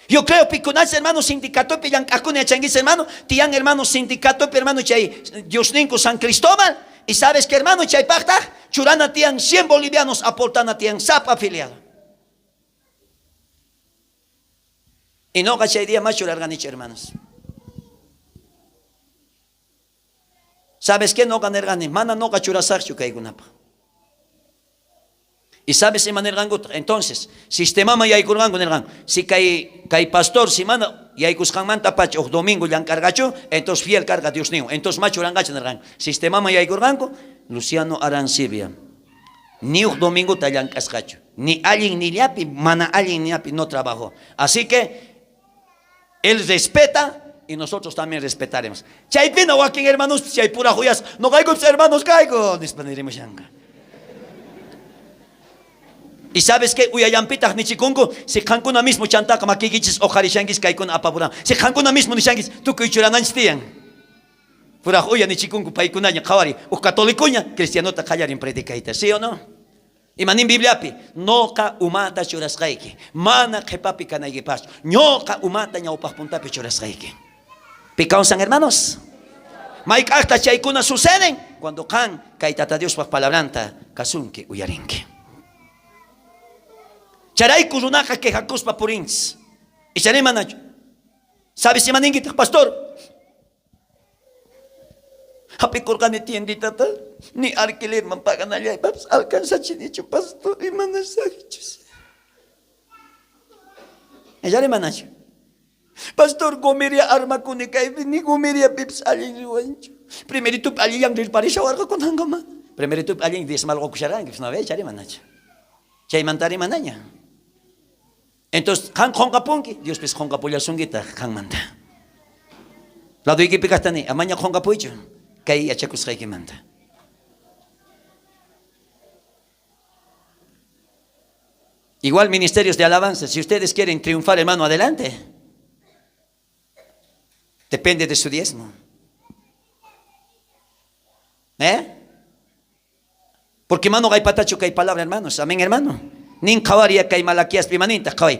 Yo creo pikunach hermano sindicatopi llank'ajkuna yachankichis hermano, tiyan hermano sindicatopi hermano chay Diosninku San Cristóbal, y sabes que hermano chaypajtaj churana tiyan 100 bolivianos aportana tiyan sapa afiliado. Y noqa chay día más churarqanichu hermanos. ¿Sabes qué? Noqa nerqani, mana noqa churasaqchu kaykunapaq. Y sabes ima nerqankutaj? Entonces, sistemaman yaykurqanku nerqanku, si kay pastor si mana yaykusqanmanta pacha uj domingo llank'arqachu, entonces fiel karqa Diosninwan, entonces ma churanqachu nerqanku. Sistemaman yaykurqanku, Luciano Arancibia, ni uj domingota llank'asqachu, ni allin nillapi, mana allin nillapi no trabajó. Así que él respeta y nosotros también respetaremos. Chaypina wakin hermanos, chay pura juyas, noqaykupis hermanos kayku, nispa nirimushanqa. Y sabes qué, uyallanpitaj nichikunku, si qankuna mismo chantaqa makiykichis oqharishankichis kaykuna apapuran. Si qankuna mismo nishankichis tukuy churananchis tiyan. Puraj uya nichikunku paykunaña qhawari, uj catolicoña cristianota qallarin predicayta, ¿sí o no? Ima nin Bibliapi, noqa umata churasqayki, mana qhepapi kanaykipaqchu, ñoqa umata ñawpaq puntapi churasqayki. Pi kawsan hermanos? Mayk'ajta chaykuna suceden? Cuando qan kay Tata Diospaj palabranta kasunki, uyarinki. Chayrayku runaqa quejakuspa purinchis. Icharí manachu? Sabes ima ninkitaj, pastor? Hap'ikurqani tienditata, ni alquilerman paganallaypapis alcanzachinichu, pastor, imanasaqchus. Icharí manachu? Pastor, gomeria armakuni kaypi, ni gomeriapipis allin riwanchu. Primeritupi allillan rirparishawarqa kunanqa mana. Primeritupi allin diezmalqokusharqanki, no ve, icharí manachu? Chaymantari manaña. Entonces, qan qonqapunki, Diospis qonqapullasunkitaj qanmanta. Ladoykipi kajta ni, amaña qonqapuychu kay yachakusqaykimanta. Igual ministerios de alabanza, si ustedes quieren triunfar, hermano, adelante. Depende de su diezmo. ¿Eh? Porque mano patachu kay palabra, hermanos. Amén, hermano. Nin qhawaria kay Malaquiaspi imanintaj qhaway.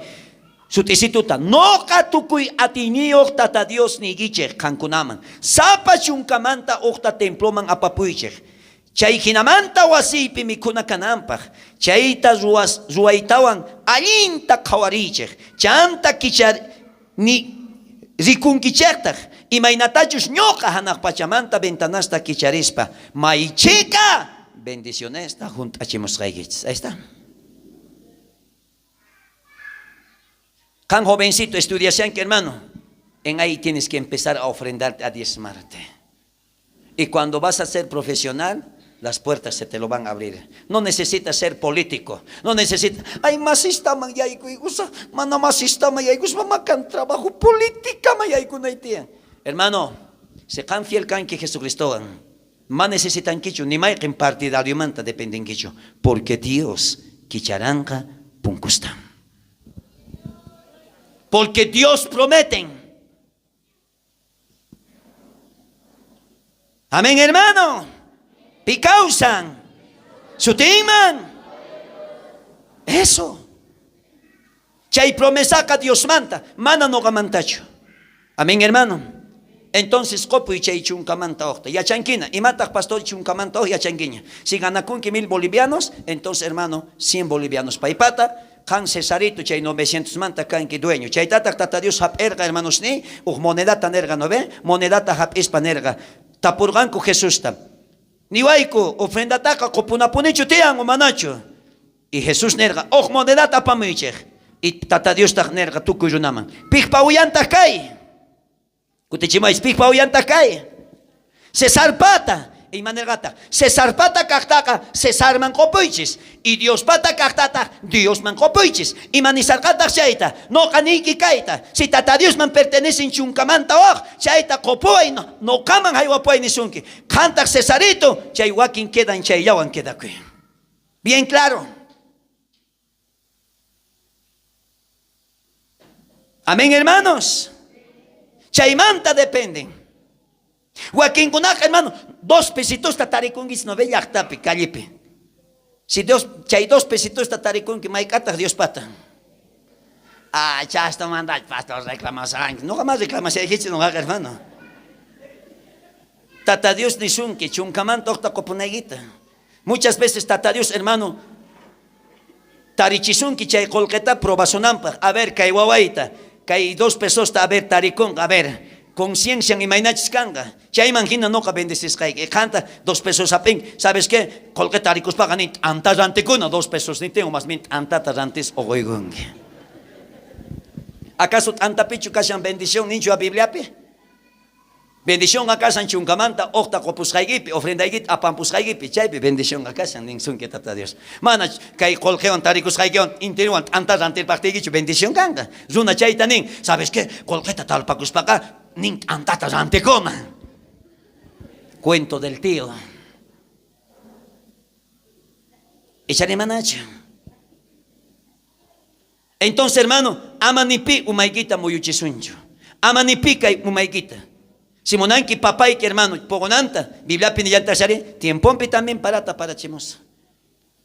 Sut'isituta, noqa tukuy atiyniyoj Tata Dios niykichej qankunaman. Sapa chunkamanta ujta temploman apapuychej. Chay jinamanta wasiypi mikhuna kananpaj. Chayta ruwaytawan allinta qhawariychej. Chanta kichar ni rikunkichejtaj imaynatachus ñoqa janaj pachamanta ventanasta kicharispa may chhika bendicionesta junt'achimusqaykichis. Ahí está. Qan jovencito estudiashanki, hermano, en ahí tienes que empezar a ofrendarte, a diezmarte. Y cuando vas a ser profesional, las puertas se te lo van a abrir. No necesitas ser político. No necesitas. Ay, masistaman yaykuykusa, mana masistaman yaykuspa makan trabajo política yaykunay tiyan. Hermano, si qan fiel kanki Jesucristowan, ma necesitankichu ni mayqen partidariomanta dependenkichu, porque Dios kicharanqa punkusta. Porque Dios prometen. Amén, hermano. Pi kawsan. Sutinman. Eso. Chay promesaqa Diosmanta, mana noqamantachu. Amén, hermano. Entonces, qopuy chay chunkamanta ujta. Yachankina, imataq pastor chunkamanta uj yachankiña. Si ganakunki 1000 bolivianos, entonces, hermano, 100 bolivianos paypata, qan Cesarito chay 900 manta kanki dueño. Chaytataq Tata Dios hap'erqa, hermanos, ni uj monedata nerqa, ¿no ve? Monedata hap'ispa nerqa. Tapurqanku Jesusta. Niwayku, ofrendataqa qopunapunichu tiyan o manachu? Y Jesús nerqa, uj monedata apamuychej. Y Tata Diostaq nerqa tukuy runaman. Pijpa uyantaq kay? Kutichimaychis, pijpa uyantaq kay? Cesarpata. Ima nerqataq? Cesarpata kajtaqa Cesarman qopuychis. Y Diospata kajtataq Diosman qopuychis. Ima nisarqataq chayta? Noqa niyki kayta. Si Tata Diosman pertenecen chunkamanta waj, chayta qopuway, noqaman haywapuway nisunki. Qantaq Cesarito, chay wakin quedan chayllawan quedakuy. Bien claro. Amén, hermanos. Chaymanta dependen. Wakinkunaqa, hermano, 2 pesitosta tarikunkis no ve llaqtapi, callepi. Si Dios, chay 2 pesitosta tarikunki, mayk'ataq Diospata. Ah, chasta mandach, pastor, reclamasqanki. Noqa más reclamashaykichis noqaqa, hermano. Tata Dios nisunki, chunkamanta uqta qopunaykita. Muchas veces Tata Dios, hermano, tarichisunki chay qolqeta probasunanpaj. A ver, kay wawayta, kay 2 pesosta, a ver, tarikunqa, a ver, conciencian imaynachis kanqa. Chayman hina noqa bendecisqayki. Qanta 2 pesos hap'in, ¿sabes qué? Qolqeta tarikuspaqa nin t'anta rantikuna, 2 pesos ni tengo, más bien t'antata rantis uquykunki. ¿Acaso t'antapichu kashan bendición ninchu a Bibliapi? Bendicionqa kashan chunkamanta uqta qopusqaykipi, ofrendaykita apampusqaykipi, chaypi bendicionqa kashan ninsunki Tata Dios. Mana kay qolqewan tarikusqaykiwan intiruwan t'anta rantirpaqtiykichu bendición kanqa. Runa chayta nin, ¿sabes qué? Qolqeta talpakuspaqa nin t'antata rantikuna. Cuento del tío. Ichari manachu. Entonces, hermano, ama ni pi umaykita muyuchisunchu. Ama ni pi kay umaykita. Si munanki papayki, hermano, poqonanta, Bibliapi nillantashari, tiemponpi también parata parachimusa.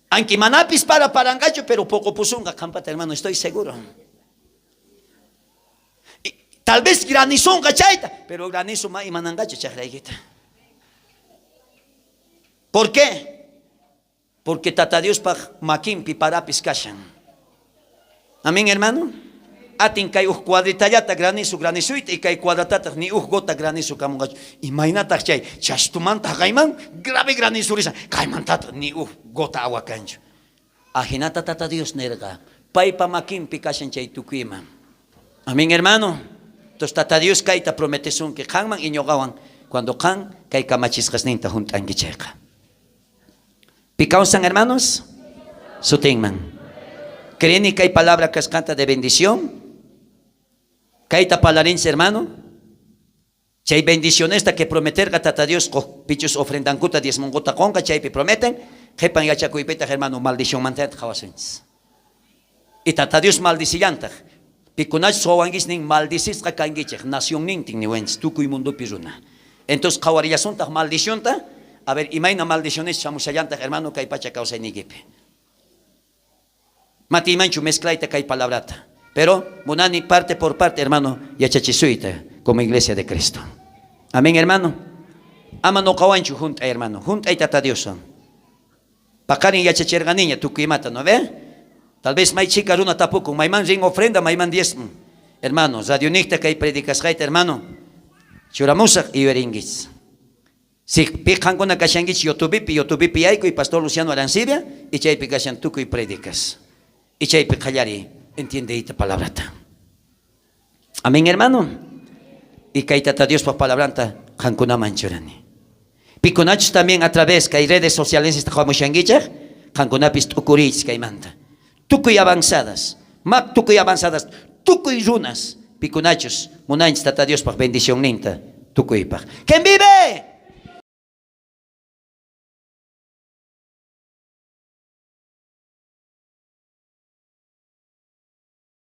Aunque manapis para parangacho, pero poqopusunqa qampata, hermano, estoy seguro. Y tal vez granizonqa chayta, pero granizo ma imananqachu chajraykita. ¿Por qué? Porque Tata Diospaj makinpi parapis kashan. Amén, hermano. Atin kay uj cuadritallata granizo granizuyta y kay cuadratataq ni uj gota granizo kamunqachu. Imaynataq chay chastumanta haqayman grave granizo rishan kaymantataq ni uj gota agua kanchu. Ajinata Tata Dios nerqa paypa makinpi kashan chay tukuyman. Amén, hermano. Entonces Tata Dios kayta prometesunki qanman y ñuqawan cuando qan kay kamachisqasninta junt'anki chayqa. Pi kawsan, hermanos? Sutinman. Creeni kay palabra kasqanta de bendición? Kayta parlarinchis, hermano? Chay bendicionesta que prometerqa Tata Dios pichus ofrendankuta diezmonkuta qonqa chaypi prometen, qhepan yachakuypitaq, hermano, maldicionmanta qhawasunchis. Y Tata Dios maldicillantaq. Pikunachus wawankichis nin maldicisqa kankichej, nacionnintin niwanchis, tukuy mundopi runa. Entonces qhawarillasuntaq maldicionta, a ver, imayna maldiciones shamushallantaq, hermano, kay pacha kawsayniykipi. Matiymanchu mezclayta kay palabrata. Pero munani parte por parte, hermano, yachachisuyta como iglesia de Cristo. Amén, hermano. Ama noqawanchu junt'ay, hermano. Junt'ay Tata Dioswan. Paqarin yachacherqaniña tukuy imata, ¿no ve? Tal vez may chika runa tapukun, mayman rin ofrenda, mayman diezmo. Hermano, radionikta kay predicasqayta, hermano, churamusaq y yuyarinkichis. Si pi qankuna kashankichis YouTubepi, YouTubepi yaykuy Pastor Luciano Arancibia, y chaypi kashan tukuy predicas. Y chaypi qallariy entiendeyta palabrata. Amén, hermano. Y kay Tata Diospaj palabranta qankunaman churani. Pikunachus también a través kay redes sociales qhawamushankichej, qankunapis t'ukuriychis kaymanta. Tukuy avanzadas, mak tukuy avanzadas, tukuy runas, pikunachus munanchis Tata Diospaj bendicionninta tukuypaj. ¿Quién vive?